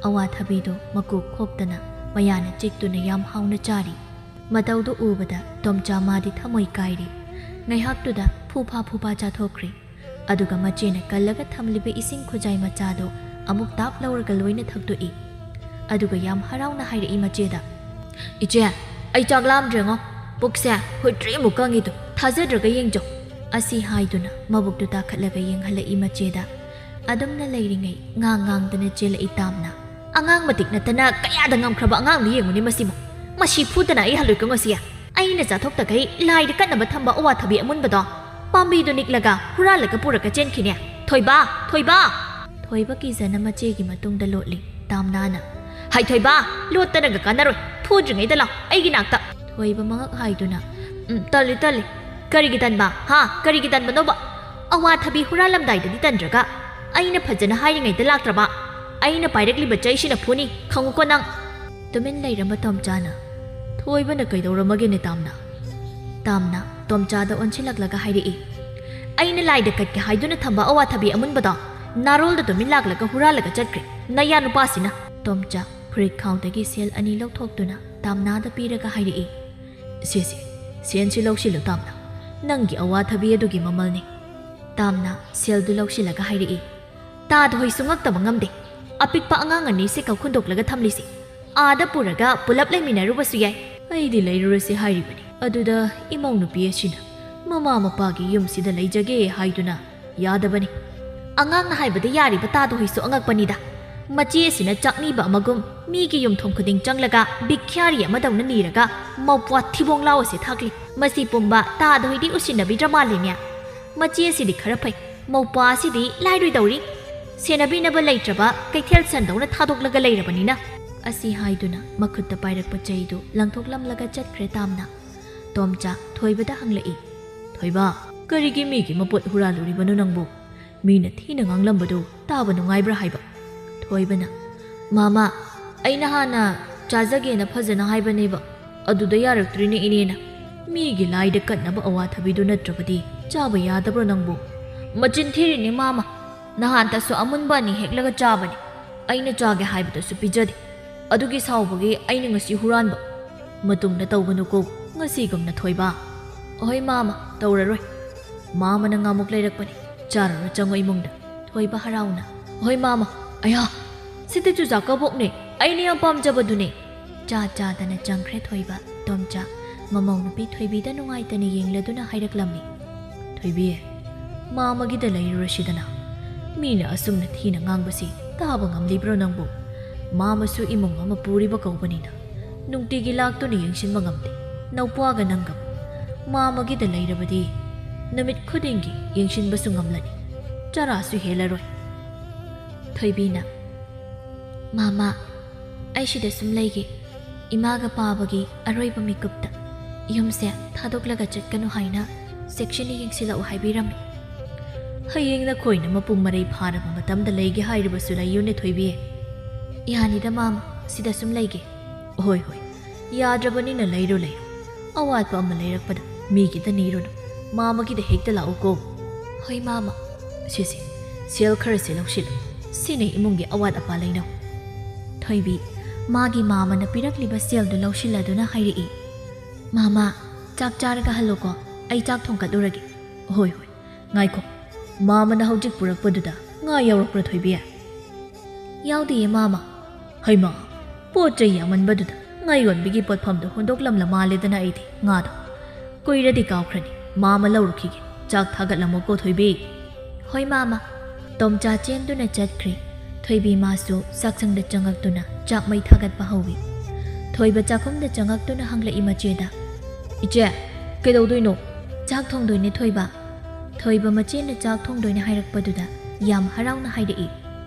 ꯑꯋꯥꯊꯕꯤꯗꯨ ꯃꯀꯨ ꯈꯣꯛꯇꯅ ꯃꯌꯥꯅ ꯆꯤꯛꯇꯨꯅ ꯌꯥꯝ ꯍꯥꯎꯅ ꯆꯥꯔꯤ꯫ ꯃꯇꯧꯗꯨ ꯎꯕꯗ ꯇꯣꯝꯆꯥ ꯃꯥꯗꯤ ꯊꯃꯣꯏ ꯀꯥꯏꯔꯤ꯫ ꯉꯥꯏꯍꯥꯛꯇꯨꯗ ꯐꯨꯐꯥ ꯐꯨꯐꯥ ꯆꯥꯊꯣꯛꯈ꯭ꯔꯦ꯫ ꯑꯗꯨꯒ ꯃꯆꯦꯅ ꯀꯜꯂꯒ ꯊꯝꯂꯤꯕ ꯏꯁꯤꯡ ꯈꯨꯖꯥꯏ ꯃꯆꯥꯗꯣ ꯑꯃꯨꯛ ꯇꯥꯞ ꯂꯧꯔꯒ ꯂꯣꯏꯅ ꯊꯛꯇꯣꯛꯏ꯫ ꯑꯗꯨꯒ ꯌꯥꯝ ꯍꯔꯥꯎꯅ ꯍꯥꯏꯔꯛꯏ ꯃꯆꯦꯗ, "ꯏꯆꯦ, ꯑꯩ ꯆꯥꯛ ꯂꯥꯝꯗ꯭ꯔꯦꯉꯣ꯫ ꯄꯨꯛꯁꯦ ꯍꯨꯏꯇ꯭ꯔꯤꯃꯨꯛ ꯀꯪꯉꯤꯗꯣ꯫ ꯊꯥꯖꯗ꯭ꯔꯒ ꯌꯦꯡꯖꯧ꯫" ꯑꯁꯤ ꯍꯥꯏꯗꯨꯅ ꯃꯕꯨꯛꯇꯨ ꯇꯥꯈꯠꯂꯒ ꯌꯦꯡꯍꯜꯂꯛꯏ ꯃꯆꯦꯗ꯫ ꯑꯗꯨꯝꯅ ꯂꯩꯔꯤꯉꯩ ꯉꯥꯡ ꯉꯥꯡꯗꯅ ꯆꯦꯜꯂꯛꯏ ꯇꯥꯝꯅ꯫ ꯑꯉꯥꯡ ꯃꯇꯤꯛ ꯅꯠꯇꯅ ꯀꯌꯥꯗ ꯉꯝꯈ꯭ꯔꯕ ꯑꯉꯥꯡꯅꯣ ꯌꯦꯡꯉꯨꯅꯦ ꯃꯁꯤꯕꯨ꯫ ꯃꯁꯤ ꯐꯨꯗꯅ ꯑꯩ ꯍꯜꯂꯣꯏꯀꯣ ꯉꯁꯤ꯫ ꯑꯩꯅ ꯆꯥꯊꯣꯛꯇꯈꯩ ꯂꯥꯏꯗ ꯀꯠꯅꯕ ꯊꯝꯕ ꯑꯋꯥꯊꯕꯤ ꯑꯃꯨꯟꯕꯗꯣ ꯄꯥꯝꯕꯤꯗꯨ ꯅꯤꯛꯂꯒ ꯍꯨꯔꯥꯜꯂꯒ ꯄꯨꯔꯒ ꯆꯦꯟꯈꯤꯅꯦ꯫ "ꯊꯣꯏꯕ! ꯊꯣꯏꯕ!" ꯊꯣꯏꯕ ꯀꯤꯖꯅ ꯃꯆꯦꯒꯤ ꯃꯇꯨꯡꯗ ꯂꯣꯠꯂꯤ꯫ ꯇꯥꯝꯅꯥꯅ, "ꯍꯥꯏ ꯊꯣꯏꯕ, ꯂꯣꯠꯇꯅꯒ ꯀꯥꯟꯅꯔꯣꯏ, ꯐꯨꯗ꯭ꯔꯤꯉꯩꯗ ꯂꯥꯎ ꯑꯩꯒꯤ ꯅꯥꯛꯇ!" ꯊꯣꯏꯕ ꯃꯉꯛ ꯍꯥꯏꯗꯨꯅ, "ꯎꯝ, ꯇꯜꯂꯤ, ꯇꯜꯂꯤ꯫ ꯀꯔꯤꯒꯤ ꯇꯟꯕ? ꯍꯥ? ꯀꯔꯤꯒꯤ ꯇꯟꯕꯅꯣꯕ? ꯑꯋꯥꯊꯕꯤ ꯍꯨꯔꯥꯜꯂꯝꯗꯥꯏꯗꯗꯤ ꯇꯟꯗ꯭ꯔꯒ, ꯑꯩꯅ ꯐꯖꯅ ꯍꯥꯏꯔꯤꯉꯩꯗ ꯂꯥꯛꯇ꯭ꯔꯕ? ꯑꯩꯅ ꯄꯥꯏꯔꯛꯂꯤꯕ ꯆꯩꯁꯤꯅ ꯐꯨꯅꯤ, ꯈꯪꯉꯨꯀꯣ ꯅꯪ!" ꯇꯨꯃꯤꯟ ꯂꯩꯔꯝꯕ ꯇꯣꯝꯆꯥꯅ, "ꯊꯣꯏꯕꯅ ꯀꯩꯗꯧꯔꯝꯃꯒꯦꯅꯦ ꯇꯥꯝꯅ?" ꯇꯥꯝꯅ ꯇꯣꯝꯆꯥꯗ ꯑꯣꯟꯁꯤꯜꯂꯛꯂꯒ ꯍꯥꯏꯔꯛꯏ, "ꯑꯩꯅ ꯂꯥꯏꯗ ꯀꯠꯀꯦ ꯍꯥꯏꯗꯨꯅ ꯊꯝꯕ ꯑꯋꯥꯊꯕꯤ ꯑꯃꯨꯟꯕꯗꯣ ꯅꯥꯔꯣꯜꯗ ꯇꯨꯃꯤꯟ ꯂꯥꯛꯂꯒ ꯍꯨꯔꯥꯜꯂꯒ ꯆꯠꯈ꯭ꯔꯦ, ꯅꯌꯥ ꯅꯨꯄꯥꯁꯤꯅ!" ꯇꯣꯝꯆꯥ ꯐꯨꯔꯤꯠ ꯈꯥꯎꯗꯒꯤ ꯁꯦꯜ ꯑꯅꯤ ꯂꯧꯊꯣꯛꯇꯨꯅ ꯇꯥꯝꯅꯥꯗ ꯄꯤꯔꯒ ꯍꯥꯏꯔꯛꯏ, "ꯁꯦ, ꯁꯦ, ꯁꯦꯟꯁꯤ ꯂꯧꯁꯤꯜꯂꯨ ꯇꯥꯝꯅ꯫ ꯅꯪꯒꯤ ꯑꯋꯥꯊꯕꯤ ꯑꯗꯨꯒꯤ ꯃꯃꯜꯅꯤ꯫" ꯇꯥꯝꯅ ꯁꯦꯜꯗꯨ ꯂꯧꯁꯤꯜꯂꯒ ꯍꯥꯏꯔꯛꯏ, "ꯇꯥꯗ ꯍꯣꯏꯁꯨ ꯉꯛꯇꯕ ꯉꯝꯗꯦ꯫ ꯑꯄꯤꯛꯄ ꯑꯉꯥꯡ ꯑꯅꯤꯁꯦ ꯀꯧꯈꯨꯟꯗꯣꯛꯂꯒ ꯊꯝꯂꯤꯁꯦ꯫ ꯑꯥꯗ ꯄꯨꯔꯒ ꯄꯨꯂꯞ ꯂꯩꯃꯤꯟꯅꯔꯨꯕꯁꯨ ꯌꯥꯏ꯫" "ꯑꯩꯗꯤ ꯂꯩꯔꯨꯔꯁꯤ ꯍꯥꯏꯔꯤꯕꯅꯤ꯫ ꯑꯗꯨꯗ ꯏꯃꯧ ꯅꯨꯄꯤ ꯑꯁꯤꯅ ꯃꯃꯥ ꯃꯄꯥꯒꯤ ꯌꯨꯝꯁꯤꯗ ꯂꯩꯖꯒꯦ ꯍꯥꯏꯗꯨꯅ ꯌꯥꯗꯕꯅꯤ꯫" ꯑꯉꯥꯡꯅ ꯍꯥꯏꯕꯗ ꯌꯥꯔꯤꯕ ꯇꯥꯗ ꯍꯣꯏꯁꯨ ꯑꯉꯛꯄꯅꯤꯗ꯫ ꯃꯆꯦ ꯑꯁꯤꯅ ꯆꯥꯛꯅꯤꯕ ꯑꯃꯒꯨꯝ ꯃꯤꯒꯤ ꯌꯨꯝꯊꯣꯡ ꯈꯨꯗꯤꯡ ꯆꯪꯂꯒ ꯚꯤꯈ꯭ꯌꯥꯔꯤ ꯑꯃꯗꯧꯅ ꯅꯤꯔꯒ ꯃꯧꯄ꯭ꯋꯥ ꯊꯤꯕꯣꯡ ꯂꯥꯎ ꯑꯁꯦ ꯊꯥꯛꯂꯤ꯫ ꯃꯁꯤ ꯄꯨꯝꯕ ꯇꯥꯗ ꯍꯣꯏꯗꯤ ꯎꯁꯤꯟꯅꯕꯤꯗ꯭ꯔ ꯃꯥꯜꯂꯤꯅꯦ꯫ ꯃꯆꯦ ꯑꯁꯤꯗꯤ ꯈꯔ ꯐꯩ, ꯃꯧꯄ꯭ꯋꯥ ꯑꯁꯤꯗꯤ ꯂꯥꯏꯔꯣꯏꯗꯧꯔꯤ꯫ ꯁꯦꯟꯅꯕꯤꯅꯕ ꯂꯩꯇ꯭ꯔꯕ ꯀꯩꯊꯦꯜ ꯁꯟꯗꯧꯅ ꯊꯥꯗꯣꯛꯂꯒ ꯂꯩꯔꯕꯅꯤꯅ꯫ ꯑꯁꯤ ꯍꯥꯏꯗꯨꯅ ꯃꯈꯨꯠꯇ ꯄꯥꯏꯔꯛꯄ ꯆꯩꯗꯨ ꯂꯪꯊꯣꯛꯂꯝꯂꯒ ꯆꯠꯈ꯭ꯔꯦ ꯇꯥꯝꯅ꯫ ꯇꯣꯝꯆꯥ ꯊꯣꯏꯕꯗ ꯍꯪꯂꯛꯏ, "ꯊꯣꯏꯕ, ꯀꯔꯤꯒꯤ ꯃꯤꯒꯤ ꯃꯄꯣꯠ ꯍꯨꯔꯥꯜꯂꯨꯔꯤꯕꯅꯣ ꯅꯪꯕꯨ? ꯃꯤꯅ ꯊꯤꯅ ꯉꯥꯡꯂꯝꯕꯗꯨ ꯇꯥꯕ ꯅꯨꯡꯉꯥꯏꯕ꯭ꯔꯥ ꯍꯥꯏꯕ?" ꯊꯣꯏꯕꯅ, "ꯃꯥꯃ, ꯑꯩꯅ ꯍꯥꯟꯅ ꯆꯥꯖꯒꯦꯅ ꯐꯖꯅ ꯍꯥꯏꯕꯅꯦꯕ, ꯑꯗꯨꯗ ꯌꯥꯔꯛꯇ꯭ꯔꯤꯅꯦ ꯏꯅꯦꯅ꯫ ꯃꯤꯒꯤ ꯂꯥꯏꯗ ꯀꯠꯅꯕ ꯑꯋꯥꯊꯕꯤꯗꯨ ꯅꯠꯇ꯭ꯔꯕꯗꯤ ꯆꯥꯕ ꯌꯥꯗꯕ꯭ꯔꯣ ꯅꯪꯕꯨ? ꯃꯆꯤꯟ ꯊꯤꯔꯤꯅꯤ ꯃꯥꯃ꯫ ꯅꯍꯥꯟꯇꯁꯨ ꯑꯃꯨꯟꯕ ꯑꯅꯤ ꯍꯦꯛꯂꯒ ꯆꯥꯕꯅꯤ꯫ ꯑꯩꯅ ꯆꯥꯒꯦ ꯍꯥꯏꯕꯗꯁꯨ ꯄꯤꯖꯗꯦ꯫ ꯑꯗꯨꯒꯤ ꯁꯥꯎꯕꯒꯤ ꯑꯩꯅ ꯉꯁꯤ ꯍꯨꯔꯥꯟꯕ꯫ ꯃꯇꯨꯡꯗ ꯇꯧꯒꯅꯨꯀꯣ, ꯉꯁꯤꯒꯨꯝꯅ ꯊꯣꯏꯕ꯫ ꯑꯍꯣꯏ ꯃꯥꯃ, ꯇꯧꯔꯔꯣꯏ꯫ ꯃꯥꯃꯅ ꯉꯥꯃꯨꯛ ꯂꯩꯔꯛꯄꯅꯤ꯫ ꯆꯥꯔꯨꯔꯣ, ꯆꯪꯉꯣ ꯏꯃꯨꯡꯗ꯫ ꯊꯣꯏꯕ ꯍꯔꯥꯎꯅ꯫ ꯑꯍꯣꯏ ꯃꯥꯃ꯫ ꯑꯌꯥ, ꯁꯤꯗꯤ ꯆꯨꯖꯥꯛ ꯀꯕꯣꯛꯅꯦ, ꯑꯩꯅ ꯌꯥꯝ ꯄꯥꯝꯖꯕꯗꯨꯅꯦ꯫ ꯆꯥ ꯆꯥꯗꯅ ꯆꯪꯈ꯭ꯔꯦ ꯊꯣꯏꯕ꯫ ꯇꯣꯝꯆꯥ ꯃꯃꯧ ꯅꯨꯄꯤ ꯊꯣꯏꯕꯤꯗ ꯅꯨꯡꯉꯥꯏꯇꯅ ꯌꯦꯡꯂꯗꯨꯅ ꯍꯥꯏꯔꯛꯂꯝꯃꯤ꯫ ꯊꯣꯏꯕꯤ, ꯃꯥꯃꯒꯤꯗ ꯂꯩꯔꯨꯔꯁꯤꯗꯅ꯫ ꯃꯤꯅ ꯑꯁꯨꯝꯅ ꯊꯤꯅ ꯉꯥꯡꯕꯁꯤ ꯇꯥꯕ ꯉꯝꯂꯤꯕ꯭ꯔꯣ ꯅꯪꯕꯨ? ꯃꯥꯃꯁꯨ ꯏꯃꯨꯡ ꯑꯃ ꯄꯨꯔꯤꯕ ꯀꯧꯕꯅꯤꯅ ꯅꯨꯡꯇꯤꯒꯤ ꯂꯥꯛꯇꯨꯅ ꯌꯦꯡꯁꯤꯟꯕ ꯉꯝꯗꯦ꯫ ꯅꯧꯄ꯭ꯋꯥꯒ ꯅꯪꯒ ꯃꯥꯃꯒꯤꯗ ꯂꯩꯔꯕꯗꯤ ꯅꯨꯃꯤꯠ ꯈꯨꯗꯤꯡꯒꯤ ꯌꯦꯡꯁꯤꯟꯕꯁꯨ ꯉꯝꯂꯅꯤ꯫ ꯆꯔꯥꯁꯨ ꯍꯦꯜꯂꯔꯣꯏ꯫ ꯊꯣꯏꯕꯤꯅ, ꯃꯥꯃ, ꯑꯩ ꯁꯤꯗ ꯁꯨꯝ ꯂꯩꯒꯦ꯫ ꯏꯃꯥꯒ ꯄꯥꯕꯒꯤ ꯑꯔꯣꯏꯕ ꯃꯤꯀꯨꯞꯇ ꯌꯨꯝꯁꯦ ꯊꯥꯗꯣꯛꯂꯒ ꯆꯠꯀꯅꯨ ꯍꯥꯏꯅ ꯆꯦꯛꯁꯤꯟꯅ ꯌꯦꯡꯁꯤꯜꯂꯛꯎ ꯍꯥꯏꯕꯤꯔꯝꯃꯤ꯫ ꯍꯌꯦꯡ ꯅꯈꯣꯏꯅ ꯃꯄꯨꯡ ꯃꯔꯩ ꯐꯥꯔꯕ ꯃꯇꯝꯗ ꯂꯩꯒꯦ ꯍꯥꯏꯔꯤꯕꯁꯨ ꯂꯩꯌꯨꯅꯦ ꯊꯣꯏꯕꯤ꯫ ꯌꯥꯅꯤꯗ ꯃꯥꯃ, ꯁꯤꯗ ꯁꯨꯝ ꯂꯩꯒꯦ꯫ ꯍꯣꯏ ꯍꯣꯏ, ꯌꯥꯗ꯭ꯔꯕꯅꯤꯅ ꯂꯩꯔꯣ ꯂꯩꯔꯣ꯫ ꯑꯋꯥꯠꯄ ꯑꯃ ꯂꯩꯔꯛꯄꯗ ꯃꯤꯒꯤꯗ ꯅꯤꯔꯨꯅꯨ꯫ ꯃꯥꯃꯒꯤꯗ ꯍꯦꯛꯇ ꯂꯥꯛꯎꯀꯣ꯫ ꯍꯣꯏ ꯃꯥꯃ꯫ ꯁꯤꯁꯦ, ꯁꯦꯜ ꯈꯔꯁꯦ ꯂꯧꯁꯤꯜꯂꯨ꯫ ꯁꯤꯅ ꯏꯃꯨꯡꯒꯤ ꯑꯋꯥꯠ ꯑꯄꯥ ꯂꯩꯅꯧ꯫ ꯊꯣꯏꯕꯤ ꯃꯥꯒꯤ ꯃꯥꯃꯅ ꯄꯤꯔꯛꯂꯤꯕ ꯁꯦꯜꯗꯨ ꯂꯧꯁꯤꯜꯂꯗꯨꯅ ꯍꯥꯏꯔꯛꯏ, ꯃꯥꯃ, ꯆꯥꯛ ꯆꯥꯔꯒ ꯍꯜꯂꯣꯀꯣ, ꯑꯩ ꯆꯥꯛ ꯊꯣꯡꯒꯠꯂꯨꯔꯒꯦ꯫ ꯍꯣꯏ ꯍꯣꯏ, ꯉꯥꯏꯈꯣ, ꯃꯥꯃꯅ ꯍꯧꯖꯤꯛ ꯄꯨꯔꯛꯄꯗꯨꯗ ꯉꯥ ꯌꯥꯎꯔꯛꯄ꯭ꯔꯥ ꯊꯣꯏꯕꯤ? ꯌꯥꯎꯗꯤꯌꯦ ꯃꯥꯃ꯫ ꯍꯩꯃꯥ, ꯄꯣꯠ ꯆꯩ ꯌꯥꯝꯃꯟꯕꯗꯨꯗ ꯉꯥ ꯌꯣꯟꯕꯤꯒꯤ ꯄꯣꯠꯐꯝꯗꯨ ꯍꯨꯟꯗꯣꯛꯂꯝꯂ ꯃꯥꯜꯂꯦꯗꯅ ꯑꯩꯗꯤ ꯉꯥꯗꯣ꯫ ꯀꯨꯏꯔꯗꯤ ꯀꯥꯎꯈ꯭ꯔꯅꯤ, ꯃꯥꯃ ꯂꯧꯔꯨꯈꯤꯒꯦ꯫ ꯆꯥꯛ ꯊꯥꯒꯠꯂꯝꯃꯣꯀꯣ ꯊꯣꯏꯕꯤ꯫ ꯍꯣꯏ ꯃꯥꯃ꯫ ꯇꯣꯝꯆꯥ ꯆꯦꯟꯗꯨꯅ ꯆꯠꯈ꯭ꯔꯦ꯫ ꯊꯣꯏꯕꯤ ꯃꯥꯁꯨ ꯆꯥꯛꯁꯪꯗ ꯆꯪꯉꯛꯇꯨꯅ ꯆꯥꯛ ꯃꯩ ꯊꯥꯒꯠꯄ ꯍꯧꯏ꯫ ꯊꯣꯏꯕ ꯆꯥꯛꯈꯨꯝꯗ ꯆꯪꯉꯛꯇꯨꯅ ꯍꯪꯂꯛꯏ ꯃꯆꯦꯗ, "ꯏꯆꯦ, ꯀꯩꯗꯧꯗꯣꯏꯅꯣ?" "ꯆꯥꯛ ꯊꯣꯡꯗꯣꯏꯅꯦ ꯊꯣꯏꯕ꯫" ꯊꯣꯏꯕ ꯃꯆꯦꯅ ꯆꯥꯛ ꯊꯣꯡꯗꯣꯏꯅꯦ ꯍꯥꯏꯔꯛꯄꯗꯨꯗ ꯌꯥꯝ ꯍꯔꯥꯎꯅ ꯍꯥꯏꯔꯛꯏ,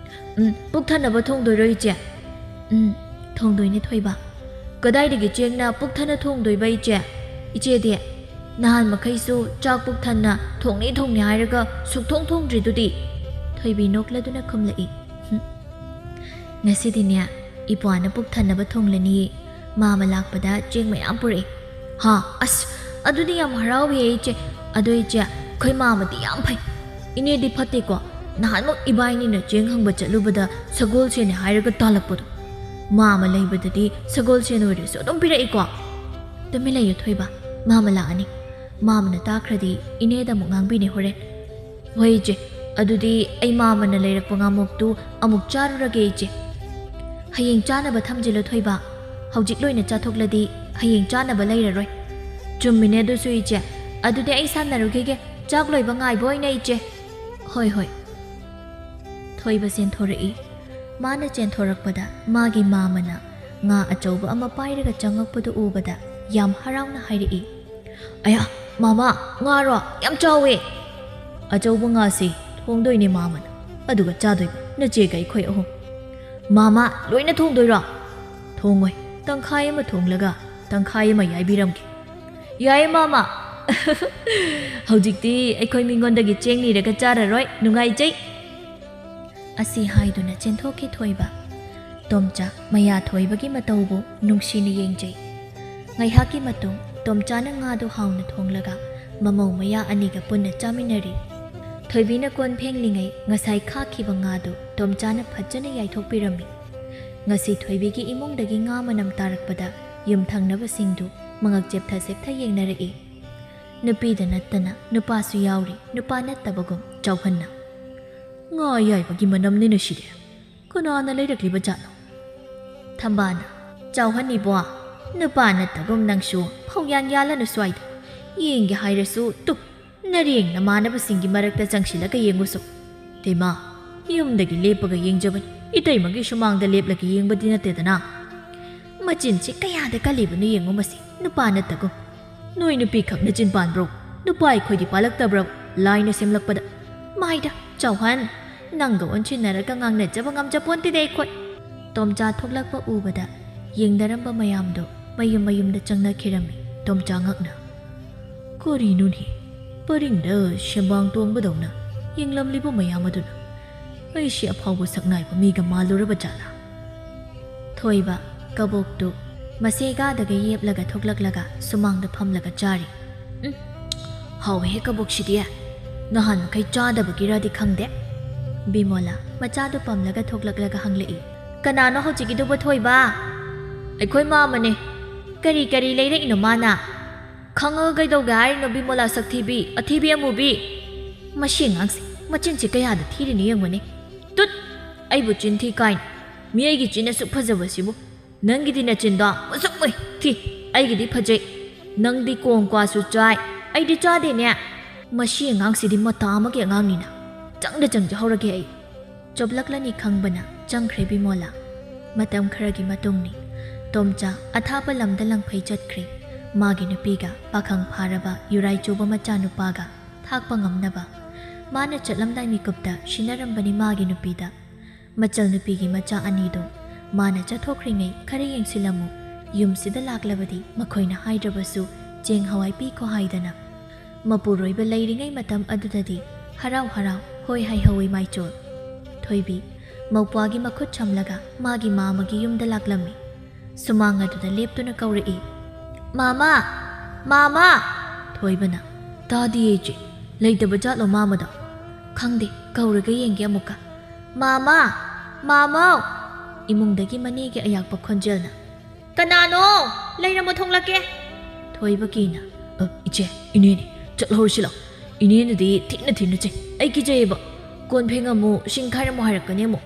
"ꯎꯝ, ꯄꯨꯛ ꯊꯟꯅꯕ ꯊꯣꯡꯗꯣꯏꯔꯣ ꯏꯆꯦ?" "ꯎꯝ, ꯊꯣꯡꯗꯣꯏꯅꯦ ꯊꯣꯏꯕ꯫" "ꯀꯗꯥꯏꯗꯒꯤ ꯆꯦꯡꯅ ꯄꯨꯛ ꯊꯟꯅ ꯊꯣꯡꯗꯣꯏꯕ ꯏꯆꯦ? ꯏꯆꯦꯗꯤ ꯅꯍꯥꯟ ꯃꯈꯩꯁꯨ ꯆꯥꯛ ꯄꯨꯛ ꯊꯟꯅ ꯊꯣꯡꯅꯤ ꯊꯣꯡꯅꯤ ꯍꯥꯏꯔꯒ ꯁꯨꯛꯊꯣꯡ ꯊꯣꯡꯗ꯭ꯔꯤꯗꯨꯗꯤ?" ꯊꯣꯏꯕꯤ ꯅꯣꯛꯂꯗꯨꯅ ꯈꯨꯝꯂꯛꯏ, "ꯍꯨꯝ, ꯉꯁꯤꯗꯤꯅꯦ ꯏꯄ꯭ꯋꯥꯅ ꯄꯨꯛ ꯊꯟꯅꯕ ꯊꯣꯡꯂꯅꯤꯌꯦ꯫ ꯃꯥꯃ ꯂꯥꯛꯄꯗ ꯆꯦꯡ ꯃꯌꯥꯝ ꯄꯨꯔꯛꯑꯦ꯫" "ꯍꯥ? ꯑꯁ, ꯑꯗꯨꯗꯤ ꯌꯥꯝ ꯍꯔꯥꯎꯋꯦ ꯏꯆꯦ꯫ ꯑꯗꯣ ꯏꯆꯦ, ꯑꯩꯈꯣꯏ ꯃꯥꯃꯗꯤ ꯌꯥꯝ ꯐꯩ꯫ ꯏꯅꯦꯗꯤ ꯐꯠꯇꯦꯀꯣ꯫ ꯅꯍꯥꯟꯃꯨꯛ ꯏꯕꯥꯏꯅꯤꯅ ꯆꯦꯡ ꯍꯪꯕ ꯆꯠꯂꯨꯕꯗ ꯁꯒꯣꯜꯁꯦꯟꯅꯦ ꯍꯥꯏꯔꯒ ꯇꯥꯜꯂꯛꯄꯗꯣ꯫ ꯃꯥꯃ ꯂꯩꯕꯗꯗꯤ ꯁꯒꯣꯜꯁꯦꯟ ꯑꯣꯏꯔꯁꯨ ꯑꯗꯨꯝ ꯄꯤꯔꯛꯏꯀꯣ꯫ ꯇꯨꯃꯤꯟ ꯂꯩꯌꯨ ꯊꯣꯏꯕ, ꯃꯥꯃ ꯂꯥꯛꯑꯅꯤ꯫ ꯃꯥꯃꯅ ꯇꯥꯈ꯭ꯔꯗꯤ ꯏꯅꯦꯗ ꯑꯃꯨꯛ ꯉꯥꯡꯕꯤꯅꯦ ꯍꯣꯔꯦꯟ꯫ ꯍꯣꯏ ꯏꯆꯦ, ꯑꯗꯨꯗꯤ ꯑꯩ ꯃꯥꯃꯅ ꯂꯩꯔꯛꯄ ꯉꯥꯃꯣꯛꯇꯨ ꯑꯃꯨꯛ ꯆꯥꯔꯨꯔꯒꯦ ꯏꯆꯦ꯫ ꯍꯌꯦꯡ ꯆꯥꯅꯕ ꯊꯝꯖꯤꯜꯂꯨ ꯊꯣꯏꯕ꯫ ꯍꯧꯖꯤꯛ ꯂꯣꯏꯅ ꯆꯥꯊꯣꯛꯂꯗꯤ ꯍꯌꯦꯡ ꯆꯥꯅꯕ ꯂꯩꯔꯔꯣꯏ꯫ ꯆꯨꯝꯃꯤꯅꯦ ꯑꯗꯨꯁꯨ ꯏꯆꯦ꯫ ꯑꯗꯨꯗꯤ ꯑꯩ ꯁꯥꯟꯅꯔꯨꯈꯤꯒꯦ꯫ ꯆꯥꯛ ꯂꯣꯏꯕ ꯉꯥꯏꯕ ꯑꯣꯏꯅ ꯏꯆꯦ꯫ ꯍꯣꯏ, ꯍꯣꯏ꯫ ꯊꯣꯏꯕ ꯆꯦꯟꯊꯣꯔꯛꯏ꯫ ꯃꯥꯅ ꯆꯦꯟꯊꯣꯔꯛꯄꯗ ꯃꯥꯒꯤ ꯃꯥꯃꯅ ꯉꯥ ꯑꯆꯧꯕ ꯑꯃ ꯄꯥꯏꯔꯒ ꯆꯪꯉꯛꯄꯗꯨ ꯎꯕꯗ ꯌꯥꯝ ꯍꯔꯥꯎꯅ ꯍꯥꯏꯔꯛꯏ, "ꯑꯌꯥ, ꯃꯥꯃ, ꯉꯥꯔꯣ? ꯌꯥꯝ ꯆꯥꯎꯋꯦ!" "ꯑꯆꯧꯕ ꯉꯥꯁꯦ ꯊꯣꯡꯗꯣꯏꯅꯦ ꯃꯥꯃꯅ, ꯑꯗꯨꯒ ꯆꯥꯗꯣꯏꯕ ꯅꯆꯦꯒ ꯑꯩꯈꯣꯏ ꯑꯍꯨꯝ꯫" "ꯃꯥꯃ, ꯂꯣꯏꯅ ꯊꯣꯡꯗꯣꯏꯔꯣ?" "ꯊꯣꯡꯉꯣꯏ, ꯇꯪꯈꯥꯏ ꯑꯃ ꯊꯣꯡꯂꯒ ꯇꯪꯈꯥꯏ ꯑꯃ ꯌꯥꯏꯕꯤꯔꯝꯒꯦ꯫" "ꯌꯥꯏꯌꯦ ꯃꯥꯃ꯫" "ꯍꯧꯖꯤꯛꯇꯤ ꯑꯩꯈꯣꯏ ꯃꯤꯉꯣꯟꯗꯒꯤ ꯆꯦꯡ ꯅꯤꯔꯒ ꯆꯥꯔꯔꯣꯏ, ꯅꯨꯡꯉꯥꯏꯖꯩ꯫" ꯑꯁꯤ ꯍꯥꯏꯗꯨꯅ ꯆꯦꯟꯊꯣꯛꯈꯤ ꯊꯣꯏꯕ꯫ ꯇꯣꯝꯆꯥ ꯃꯌꯥ ꯊꯣꯏꯕꯒꯤ ꯃꯇꯧꯕꯨ ꯅꯨꯡꯁꯤꯅ ꯌꯦꯡꯖꯩ꯫ ꯉꯥꯏꯍꯥꯛꯀꯤ ꯃꯇꯨꯡ ꯇꯣꯝꯆꯥꯅ ꯉꯥꯗꯨ ꯍꯥꯎꯅ ꯊꯣꯡꯂꯒ ꯃꯃꯧ ꯃꯌꯥ ꯑꯅꯤꯒ ꯄꯨꯟꯅ ꯆꯥꯃꯤꯟꯅꯔꯤ꯫ ꯊꯣꯏꯕꯤꯅ ꯀꯣꯟ ꯐꯦꯡꯂꯤꯉꯩ ꯉꯁꯥꯏ ꯈꯥꯛꯈꯤꯕ ꯉꯥꯗꯨ ꯇꯣꯝꯆꯥꯅ ꯐꯖꯅ ꯌꯥꯏꯊꯣꯛꯄꯤꯔꯝꯃꯤ꯫ ꯉꯁꯤ ꯊꯣꯏꯕꯤꯒꯤ ꯏꯃꯨꯡꯗꯒꯤ ꯉꯥ ꯃꯅꯝ ꯇꯥꯔꯛꯄꯗ ꯌꯨꯝꯊꯪꯅꯕꯁꯤꯡꯗꯨ ꯃꯉꯛ ꯆꯦꯞꯊ ꯆꯦꯞꯊ ꯌꯦꯡꯅꯔꯛꯏ꯫ ꯅꯨꯄꯤꯗ ꯅꯠꯇꯅ ꯅꯨꯄꯥꯁꯨ ꯌꯥꯎꯔꯤ, ꯅꯨꯄꯥ ꯅꯠꯇꯕꯒꯨꯝ ꯆꯥꯎꯍꯟꯅ꯫ "ꯉꯥ ꯑꯌꯥꯏꯕꯒꯤ ꯃꯅꯝꯅꯤꯅ ꯁꯤꯗꯤ꯫ ꯀꯅꯥꯅ ꯂꯩꯔꯛꯂꯤꯕ ꯖꯥꯠꯅꯣ?" ꯊꯝꯕꯥꯜꯅ, "ꯆꯥꯎꯍꯟꯅꯤꯕꯣ, ꯅꯨꯄꯥ ꯅꯠꯇꯒꯨꯝ ꯅꯪꯁꯨ ꯐꯧꯌꯥꯟ ꯌꯥꯜꯂꯅꯨ ꯁ꯭ꯋꯥꯏꯗ꯫ ꯌꯦꯡꯒꯦ ꯍꯥꯏꯔꯁꯨ ꯇꯨ, ꯅꯔꯦꯡ ꯅꯃꯥꯟꯅꯕꯁꯤꯡꯒꯤ ꯃꯔꯛꯇ ꯆꯪꯁꯤꯜꯂꯒ ꯌꯦꯡꯉꯨꯁꯨ꯫ ꯇꯦꯃꯥ, ꯌꯨꯝꯗꯒꯤ ꯂꯦꯞꯄꯒ ꯌꯦꯡꯖꯕꯅꯤ, ꯏꯇꯩꯃꯒꯤ ꯁꯨꯃꯥꯡꯗ ꯂꯦꯞꯂꯒ ꯌꯦꯡꯕꯗꯤ ꯅꯠꯇꯦꯗꯅ꯫ ꯃꯆꯤꯟꯁꯤ ꯀꯌꯥꯗ ꯀꯜꯂꯤꯕꯅꯣ ꯌꯦꯡꯉꯨ ꯃꯁꯤ, ꯅꯨꯄꯥ ꯅꯠꯇꯒꯨꯝ꯫ ꯅꯣꯏ ꯅꯨꯄꯤꯈꯛ ꯅꯆꯤꯟ ꯄꯥꯟꯕ꯭ꯔꯣ? ꯅꯨꯄꯥ ꯑꯩꯈꯣꯏꯗꯤ ꯄꯥꯜꯂꯛꯇꯕ꯭ꯔꯣ? ꯂꯥꯏꯅ ꯁꯦꯝꯂꯛꯄꯗ꯫ ꯃꯥꯏꯗ, ꯆꯥꯎꯍꯟ, ꯅꯪꯒ ꯑꯣꯟꯁꯤꯟꯅꯔꯒ ꯉꯥꯡꯅꯖꯕ ꯉꯝꯖꯄꯣꯟꯇꯦꯗ ꯑꯩꯈꯣꯏ꯫" ꯇꯣꯝꯆꯥ ꯊꯣꯛꯂꯛꯄ ꯎꯕꯗ ꯌꯦꯡꯅꯔꯝꯕ ꯃꯌꯥꯝꯗꯣ ꯃꯌꯨꯝ ꯃꯌꯨꯝꯗ ꯆꯪꯅꯈꯤꯔꯝꯃꯤ꯫ ꯇꯣꯝꯆꯥ ꯉꯛꯅ, "ꯀꯔꯤꯅꯣꯅꯦ? ꯄꯔꯤꯡꯗ ꯁꯦꯝꯕꯥꯡ ꯇꯣꯡꯕꯗꯧꯅ ꯌꯦꯡꯂꯝꯂꯤꯕ ꯃꯌꯥꯝ ꯑꯗꯨꯅ ꯑꯩꯁꯤ ꯑꯐꯥꯎꯕ ꯁꯛꯅꯥꯏꯕ ꯃꯤꯒ ꯃꯥꯜꯂꯨꯔꯕ ꯖꯥꯠꯂꯥ?" ꯊꯣꯏꯕ ꯀꯕꯣꯛꯇꯨ ꯃꯁꯦꯒꯥꯗꯒ ꯌꯦꯞꯂꯒ ꯊꯣꯛꯂꯛꯂꯒ ꯁꯨꯃꯥꯡꯗ ꯐꯝꯂꯒ ꯆꯥꯔꯤ꯫ "ꯎꯝ, ꯍꯥꯎꯋꯦꯍꯦ ꯀꯕꯣꯛꯁꯤꯗꯤ꯫ ꯅꯍꯥꯟ ꯃꯈꯩ ꯆꯥꯗꯕꯒꯤꯔꯗꯤ ꯈꯪꯗꯦ꯫" ꯕꯤꯃꯣꯂꯥ ꯃꯆꯥꯗꯨ ꯄꯝꯂꯒ ꯊꯣꯛꯂꯛꯂꯒ ꯍꯪꯂꯛꯏ꯫ "ꯀꯅꯥꯅꯣ ꯍꯧꯖꯤꯛꯀꯤꯗꯨꯕꯨ, ꯊꯣꯏꯕ?" "ꯑꯩꯈꯣꯏ ꯃꯥꯃꯅꯦ꯫" "ꯀꯔꯤ ꯀꯔꯤ ꯂꯩꯔꯛꯏꯅꯣ ꯃꯥꯅ?" "ꯈꯪꯉꯒ ꯀꯩꯗꯧꯒꯦ ꯍꯥꯏꯔꯤꯅꯣ ꯕꯤꯃꯣꯂꯥ ꯁꯛꯊꯤꯕꯤ, ꯑꯊꯤꯕꯤ ꯑꯃꯨꯕꯤ?" "ꯃꯁꯤ ꯑꯉꯥꯡꯁꯦ ꯃꯆꯤꯟꯁꯦ ꯀꯌꯥꯗ ꯊꯤꯔꯤꯅꯣ ꯌꯦꯡꯉꯨꯅꯦ꯫ ꯇꯨꯠ! ꯑꯩꯕꯨ ꯆꯤꯟ ꯊꯤ ꯀꯥꯏꯅ꯫ ꯃꯤ ꯑꯩꯒꯤ ꯆꯤꯟ ꯑꯁꯨꯛ ꯐꯖꯕꯁꯤꯕꯨ꯫ ꯅꯪꯒꯤꯗꯤ ꯅꯆꯤꯟꯗꯣ ꯃꯁꯨꯛ ꯃꯨꯏ, ꯊꯤ꯫ ꯑꯩꯒꯤꯗꯤ ꯐꯖꯩ꯫ ꯅꯪꯗꯤ ꯀꯣꯡ ꯀ꯭ꯋꯥꯁꯨ ꯆꯥꯏ, ꯑꯩꯗꯤ ꯆꯥꯗꯦꯅꯦ꯫ ꯃꯁꯤ ꯑꯉꯥꯡꯁꯤꯗꯤ ꯃꯇꯥ ꯑꯃꯒꯤ ꯑꯉꯥꯡꯅꯤꯅ꯫ ꯆꯪꯗ ꯆꯪꯖꯍꯧꯔꯒꯦ ꯑꯩ꯫" ꯆꯣꯞꯂꯛꯂꯅꯤ ꯈꯪꯕꯅ ꯆꯪꯈ꯭ꯔꯦ ꯕꯤꯃꯣꯂꯥ꯫ ꯃꯇꯝ ꯈꯔꯒꯤ ꯃꯇꯨꯡꯅꯤ꯫ ꯇꯣꯝꯆꯥ ꯑꯊꯥꯞꯄ ꯂꯝꯗ ꯂꯪꯐꯩ ꯆꯠꯈ꯭ꯔꯦ꯫ ꯃꯥꯒꯤ ꯅꯨꯄꯤꯒ ꯄꯥꯈꯪ ꯐꯥꯔꯕ ꯌꯨꯔꯥꯏ ꯆꯨꯕ ꯃꯆꯥꯅꯨꯄꯥꯒ ꯊꯥꯛꯄ ꯉꯝꯅꯕ꯫ ꯃꯥꯅ ꯆꯠꯂꯝꯗꯥꯏ ꯃꯤꯀꯨꯞꯇ ꯁꯤꯟꯅꯔꯝꯕꯅꯤ ꯃꯥꯒꯤ ꯅꯨꯄꯤꯗ꯫ ꯃꯆꯜ ꯅꯨꯄꯤꯒꯤ ꯃꯆꯥ ꯑꯅꯤꯗꯨ ꯃꯥꯅ ꯆꯠꯊꯣꯛꯈ꯭ꯔꯤꯉꯩ ꯈꯔ ꯌꯦꯡꯁꯤꯜꯂꯝꯃꯨ, ꯌꯨꯝꯁꯤꯗ ꯂꯥꯛꯂꯕꯗꯤ ꯃꯈꯣꯏꯅ ꯍꯥꯏꯗ꯭ꯔꯕꯁꯨ ꯆꯦꯡ ꯍꯋꯥꯏ ꯄꯤꯈꯣ ꯍꯥꯏꯗꯅ꯫ ꯃꯄꯨꯔꯣꯏꯕ ꯂꯩꯔꯤꯉꯩ ꯃꯇꯝ ꯑꯗꯨꯗꯗꯤ ꯍꯔꯥꯎ ꯍꯔꯥꯎ ꯍꯣꯏ ꯍꯥꯏꯍꯧꯋꯤ ꯃꯥꯏꯆꯣꯜ꯫ ꯊꯣꯏꯕꯤ ꯃꯧꯄ꯭ꯋꯥꯒꯤ ꯃꯈꯨꯠ ꯁꯝꯂꯒ ꯃꯥꯒꯤ ꯃꯥꯃꯒꯤ ꯌꯨꯝꯗ ꯂꯥꯛꯂꯝꯃꯤ꯫ ꯁꯨꯃꯥꯡ ꯑꯗꯨꯗ ꯂꯦꯞꯇꯨꯅ ꯀꯧꯔꯛꯏ, "ꯃꯥꯃꯥ! ꯃꯥꯃꯥ!" ꯊꯣꯏꯕꯅ, "ꯇꯥꯗꯤꯌꯦ ꯏꯆꯦ, ꯂꯩꯇꯕ ꯖꯥꯠꯂꯣ ꯃꯥꯃꯗꯣ?" "ꯈꯪꯗꯦ, ꯀꯧꯔꯒ ꯌꯦꯡꯒꯦ ꯑꯃꯨꯛꯀ꯫ ꯃꯥꯃꯥ! ꯃꯥꯃꯥꯎ!" ꯏꯃꯨꯡꯗꯒꯤ ꯃꯅꯦꯒꯤ ꯑꯌꯥꯛꯄ ꯈꯣꯟꯖꯦꯜꯅ, "ꯀꯅꯥꯅꯣ? ꯂꯩꯔꯝꯃꯣ, ꯊꯣꯛꯂꯛꯀꯦ꯫" ꯊꯣꯏꯕ ꯀꯤꯅ, "ꯑ, ꯏꯆꯦ, ꯏꯅꯦꯅꯦ, ꯆꯠꯍꯧꯔꯁꯤ ꯂꯥꯎ꯫ ꯏꯅꯦꯅꯗꯤ ꯊꯤꯅ ꯊꯤꯅ ꯆꯩ꯫ ꯑꯩ ꯀꯤꯖꯩꯌꯦꯕ꯫ ꯀꯣꯟ ꯐꯦꯡꯉꯝꯃꯨ, ꯏꯁꯤꯡ ꯈꯥꯏꯔꯝꯃꯨ ꯍꯥꯏꯔꯛꯀꯅꯤ ꯑꯃꯨꯛ꯫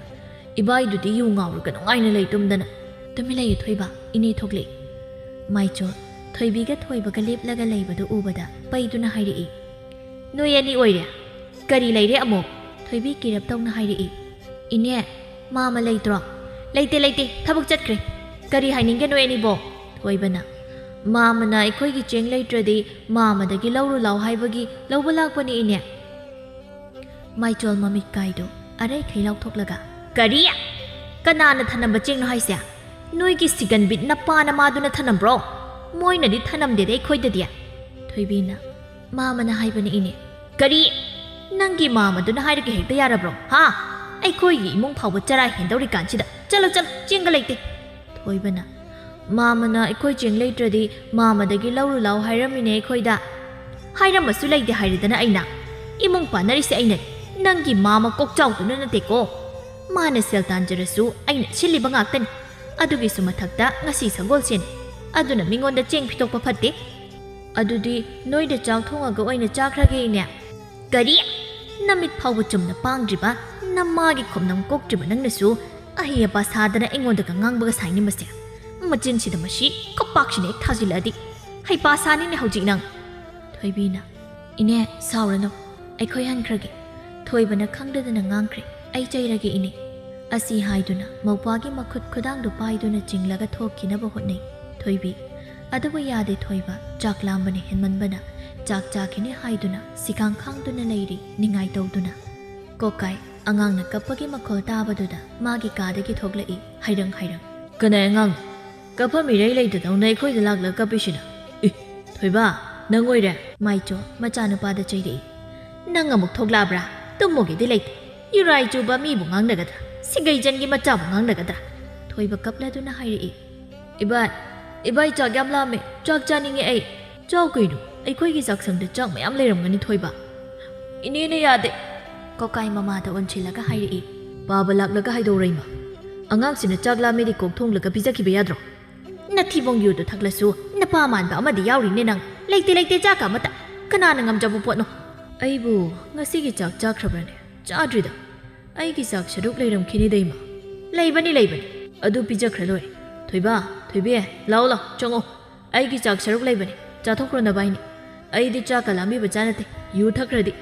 ꯏꯕꯥꯏꯗꯨꯗꯤ ꯌꯨ ꯉꯥꯎꯔꯒ ꯅꯨꯡꯉꯥꯏꯅ ꯂꯩ ꯇꯨꯝꯗꯅ꯫" "ꯇꯨꯃꯤꯟ ꯂꯩꯌꯨ ꯊꯣꯏꯕ, ꯏꯅꯦ ꯊꯣꯛꯂꯛꯑꯦ꯫" ꯃꯥꯏꯆꯣ ꯊꯣꯏꯕꯤꯒ ꯊꯣꯏꯕꯒ ꯂꯦꯞꯂꯒ ꯂꯩꯕꯗꯨ ꯎꯕꯗ ꯄꯩꯗꯨꯅ ꯍꯥꯏꯔꯛꯏ, "ꯅꯣꯏ ꯑꯅꯤ ꯑꯣꯏꯔꯦ? ꯀꯔꯤ ꯂꯩꯔꯦ ꯑꯃꯨꯛ?" ꯊꯣꯏꯕꯤ ꯀꯤꯔꯞ ꯇꯧꯅ ꯍꯥꯏꯔꯛꯏ, "ꯏꯅꯦ, ꯃꯥꯃ ꯂꯩꯇ꯭ꯔꯣ?" "ꯂꯩꯇꯦ, ꯂꯩꯇꯦ, ꯊꯕꯛ ꯆꯠꯈ꯭ꯔꯦ꯫" "ꯀꯔꯤ ꯍꯥꯏꯅꯤꯡꯒꯦ ꯅꯣꯏ ꯑꯅꯤꯕꯣ?" ꯊꯣꯏꯕꯅ, "ꯃꯥꯃꯅ ꯑꯩꯈꯣꯏꯒꯤ ꯆꯦꯡ ꯂꯩꯇ꯭ꯔꯗꯤ ꯃꯥꯃꯗꯒꯤ ꯂꯧꯔꯨ ꯂꯥꯎ ꯍꯥꯏꯕꯒꯤ ꯂꯧꯕ ꯂꯥꯛꯄꯅꯤ ꯏꯅꯦ꯫" ꯃꯥꯏꯆꯣꯜ ꯃꯃꯤꯠ ꯀꯥꯏꯗꯨ ꯑꯔꯩꯈꯩ ꯂꯥꯎꯊꯣꯛꯂꯒ, "ꯀꯔꯤ? ꯀꯅꯥꯅ ꯊꯅꯝꯕ ꯆꯦꯡꯅꯣ ꯍꯥꯏꯁꯦ? ꯅꯣꯏꯒꯤ ꯁꯤꯒꯟꯕꯤꯠ ꯅꯄꯥ ꯅꯃꯥꯗꯨꯅ ꯊꯅꯝꯕ꯭ꯔꯣ? ꯃꯣꯏꯅꯗꯤ ꯊꯅꯝꯗꯦꯗ ꯑꯩꯈꯣꯏꯗꯗꯤ꯫" ꯊꯣꯏꯕꯤꯅ, "ꯃꯥꯃꯅ ꯍꯥꯏꯕꯅꯤ ꯏꯅꯦ꯫" "ꯀꯔꯤ? ꯅꯪꯒꯤ ꯃꯥꯃꯗꯨꯅ ꯍꯥꯏꯔꯒ ꯍꯦꯛꯇ ꯌꯥꯔꯕ꯭ꯔꯣ? ꯍꯥ? ꯑꯩꯈꯣꯏꯒꯤ ꯏꯃꯨꯡ ꯐꯥꯎꯕ ꯆꯔꯥ ꯍꯦꯟꯗꯧꯔꯤꯀꯥꯟꯁꯤꯗ꯫ ꯆꯠꯂꯣ, ꯆꯠꯂꯣ, ꯆꯦꯡꯒ ꯂꯩꯇꯦ꯫" ꯊꯣꯏꯕꯅ, "ꯃꯥꯃꯅ ꯑꯩꯈꯣꯏ ꯆꯦꯡ ꯂꯩꯇ꯭ꯔꯗꯤ ꯃꯥꯃꯗꯒꯤ ꯂꯧꯔꯨ ꯂꯥꯎ ꯍꯥꯏꯔꯝꯃꯤꯅꯦ ꯑꯩꯈꯣꯏꯗ꯫ ꯍꯥꯏꯔꯝꯃꯁꯨ ꯂꯩꯇꯦ ꯍꯥꯏꯔꯦꯗꯅ ꯑꯩꯅ꯫ ꯏꯃꯨꯡ ꯄꯥꯟꯅꯔꯤꯁꯦ ꯑꯩꯅꯅꯦ, ꯅꯪꯒꯤ ꯃꯥꯃ ꯀꯣꯛꯆꯥꯎꯗꯨꯅ ꯅꯠꯇꯦꯀꯣ꯫ ꯃꯥꯅ ꯁꯦꯜ ꯇꯥꯟꯖꯔꯁꯨ ꯑꯩꯅ ꯁꯤꯜꯂꯤꯕ ꯉꯥꯛꯇꯅꯤ꯫ ꯑꯗꯨꯒꯤꯁꯨ ꯃꯊꯛꯇ ꯉꯁꯤ ꯁꯒꯣꯜꯁꯦꯟ, ꯑꯗꯨꯅ ꯃꯤꯉꯣꯟꯗ ꯆꯦꯡ ꯄꯤꯊꯣꯛꯄ ꯐꯠꯇꯦ꯫ ꯑꯗꯨꯗꯤ ꯅꯣꯏꯗ ꯆꯥꯛ ꯊꯣꯡꯉꯒ ꯑꯣꯏꯅ ꯆꯥꯈ꯭ꯔꯒꯦ ꯏꯅꯦ꯫" "ꯀꯔꯤ? ꯅꯃꯤꯠ ꯐꯥꯎꯕ ꯆꯨꯝꯅ ꯄꯥꯡꯗ꯭ꯔꯤꯕ, ꯅꯃꯥꯒꯤ ꯈꯣꯝꯅꯝ ꯀꯣꯛꯇ꯭ꯔꯤꯕ ꯅꯪꯅꯁꯨ ꯑꯍꯩ ꯑꯄꯥ ꯁꯥꯗꯅ ꯑꯩꯉꯣꯟꯗꯒ ꯉꯥꯡꯕꯒ ꯁꯥꯏꯅꯦ ꯃꯁꯦ꯫ ꯃꯆꯤꯟꯁꯤꯗ ꯃꯁꯤ ꯈꯨꯄꯥꯛꯁꯤꯅ ꯍꯦꯛ ꯊꯥꯖꯤꯜꯂꯛꯑꯗꯤ ꯍꯩꯄꯥ ꯁꯥꯅꯤꯅꯦ ꯍꯧꯖꯤꯛ ꯅꯪ꯫" ꯊꯣꯏꯕꯤꯅ, "ꯏꯅꯦ, ꯁꯥꯎꯔꯅꯨ, ꯑꯩꯈꯣꯏ ꯍꯟꯈ꯭ꯔꯒꯦ꯫" ꯊꯣꯏꯕꯅ ꯈꯪꯗꯗꯅ ꯉꯥꯡꯈ꯭ꯔꯦ, "ꯑꯩ ꯆꯩꯔꯒꯦ ꯏꯅꯦ꯫" ꯑꯁꯤ ꯍꯥꯏꯗꯨꯅ ꯃꯧꯄ꯭ꯋꯥꯒꯤ ꯃꯈꯨꯠ ꯈꯨꯗꯥꯡꯗꯨ ꯄꯥꯏꯗꯨꯅ ꯆꯤꯡꯂꯒ ꯊꯣꯛꯈꯤꯅꯕ ꯍꯣꯠꯅꯩ ꯊꯣꯏꯕꯤ꯫ ꯑꯗꯨꯕꯨ ꯌꯥꯗꯦ ꯊꯣꯏꯕ, ꯆꯥꯛ ꯂꯥꯝꯕꯅ ꯍꯦꯟꯃꯟꯕꯅ ꯆꯥꯛ ꯆꯥꯈꯤꯅꯤ ꯍꯥꯏꯗꯨꯅ ꯁꯤꯈꯥꯡ ꯈꯥꯡꯗꯨꯅ ꯂꯩꯔꯤ ꯅꯤꯡꯉꯥꯏ ꯇꯧꯗꯨꯅ꯫ ꯀꯣꯀꯥꯏ, ꯑꯉꯥꯡꯅ ꯀꯞꯄꯒꯤ ꯃꯈꯣꯜ ꯇꯥꯕꯗꯨꯗ ꯃꯥꯒꯤ ꯀꯥꯗꯒꯤ ꯊꯣꯛꯂꯛꯏ ꯍꯥꯏꯔꯪ ꯍꯥꯏꯔꯪ꯫ "ꯀꯅꯥꯏ ꯑꯉꯥꯡꯅꯣ? ꯀꯞꯐꯝ ꯏꯔꯩ ꯂꯩꯇꯗꯧꯅ ꯑꯩꯈꯣꯏꯗ ꯂꯥꯛꯂꯒ ꯀꯞꯄꯤꯁꯤꯅ? ꯑꯦ, ꯊꯣꯏꯕ, ꯅꯪ ꯑꯣꯏꯔꯦ?" ꯃꯥꯏꯆꯣ ꯃꯆꯥꯅꯨꯄꯥꯗ ꯆꯩꯔꯛꯏ꯫ "ꯅꯪ ꯑꯃꯨꯛ ꯊꯣꯛꯂꯛꯑꯕ꯭ꯔꯥ? ꯇꯨꯝꯃꯨꯒꯦꯗꯤ ꯂꯩꯇꯦ꯫ ꯌꯨꯔꯥꯏ ꯆꯨꯕ ꯃꯤꯕꯨ ꯉꯥꯡꯅꯒꯗ꯭ꯔꯥ? ꯁꯤꯒꯩꯖꯟꯒꯤ ꯃꯆꯥꯕꯨ ꯉꯥꯡꯅꯒꯗ꯭ꯔꯥ?" ꯊꯣꯏꯕ ꯀꯞꯂꯗꯨꯅ ꯍꯥꯏꯔꯛꯏ꯫ "ꯏꯕꯥꯏ, ꯏꯕꯥꯏ, ꯆꯥꯛ ꯌꯥꯝ ꯂꯥꯝꯃꯦ, ꯆꯥꯛ ꯆꯥꯅꯤꯡꯉꯦ ꯑꯩ꯫" "ꯆꯥꯎ ꯀꯩꯅꯣ, ꯑꯩꯈꯣꯏꯒꯤ ꯆꯥꯛꯁꯪꯗ ꯆꯥꯛ ꯃꯌꯥꯝ ꯂꯩꯔꯝꯒꯅꯤ ꯊꯣꯏꯕ꯫" "ꯏꯅꯦꯅ ꯌꯥꯗꯦ꯫" ꯀꯣꯀꯥꯏ ꯃꯃꯥꯗ ꯑꯣꯟꯁꯤꯜꯂꯒ ꯍꯥꯏꯔꯛꯏ꯫ "ꯄꯥꯕ ꯂꯥꯛꯂꯒ ꯍꯥꯏꯗꯧꯔꯛꯏꯃ꯫ ꯑꯉꯥꯡꯁꯤꯅ ꯆꯥꯛ ꯂꯥꯝꯃꯦꯗꯤ ꯀꯣꯛ ꯊꯣꯡꯂꯒ ꯄꯤꯖꯈꯤꯕ ꯌꯥꯗ꯭ꯔꯣ?" "ꯅꯊꯤꯕꯣꯡ ꯌꯨꯗꯨ ꯊꯛꯂꯁꯨ ꯅꯄꯥ ꯃꯥꯟꯕ ꯑꯃꯗꯤ ꯌꯥꯎꯔꯤꯅꯦ ꯅꯪ꯫ ꯂꯩꯇꯦ, ꯂꯩꯇꯦ, ꯆꯥꯛꯀ ꯑꯃꯠꯇ꯫ ꯀꯅꯥꯅ ꯉꯝꯖꯕ ꯄꯣꯠꯅꯣ?" "ꯑꯩꯕꯨ ꯉꯁꯤꯒꯤ ꯆꯥꯛ ꯆꯥꯈ꯭ꯔꯕ꯭ꯔꯅꯦ? ꯆꯥꯗ꯭ꯔꯤꯗ꯫ ꯑꯩꯒꯤ ꯆꯥꯛ ꯁꯔꯨꯛ ꯂꯩꯔꯝꯈꯤꯅꯤꯗ ꯏꯃꯥ꯫" "ꯂꯩꯕꯅꯤ, ꯂꯩꯕꯅꯤ꯫ ꯑꯗꯨ ꯄꯤꯖꯈ꯭ꯔ ꯂꯣꯏꯔꯦ꯫ ꯊꯣꯏꯕ, ꯊꯣꯏꯕꯤ, ꯂꯥꯎ, ꯂꯥꯎ, ꯆꯪꯉꯣ꯫ ꯑꯩꯒꯤ ꯆꯥꯛ ꯁꯔꯨꯛ ꯂꯩꯕꯅꯤ꯫ ꯆꯥꯊꯣꯛꯈ꯭ꯔꯣ ꯅꯕꯥꯏꯅꯤ꯫ ꯑꯩꯗꯤ ꯆꯥꯛꯀ ꯂꯥꯝꯕꯤꯕ ꯆꯥ ꯅꯠꯇꯦ, ꯌꯨ ꯊꯛꯈ꯭ꯔꯗꯤ꯫"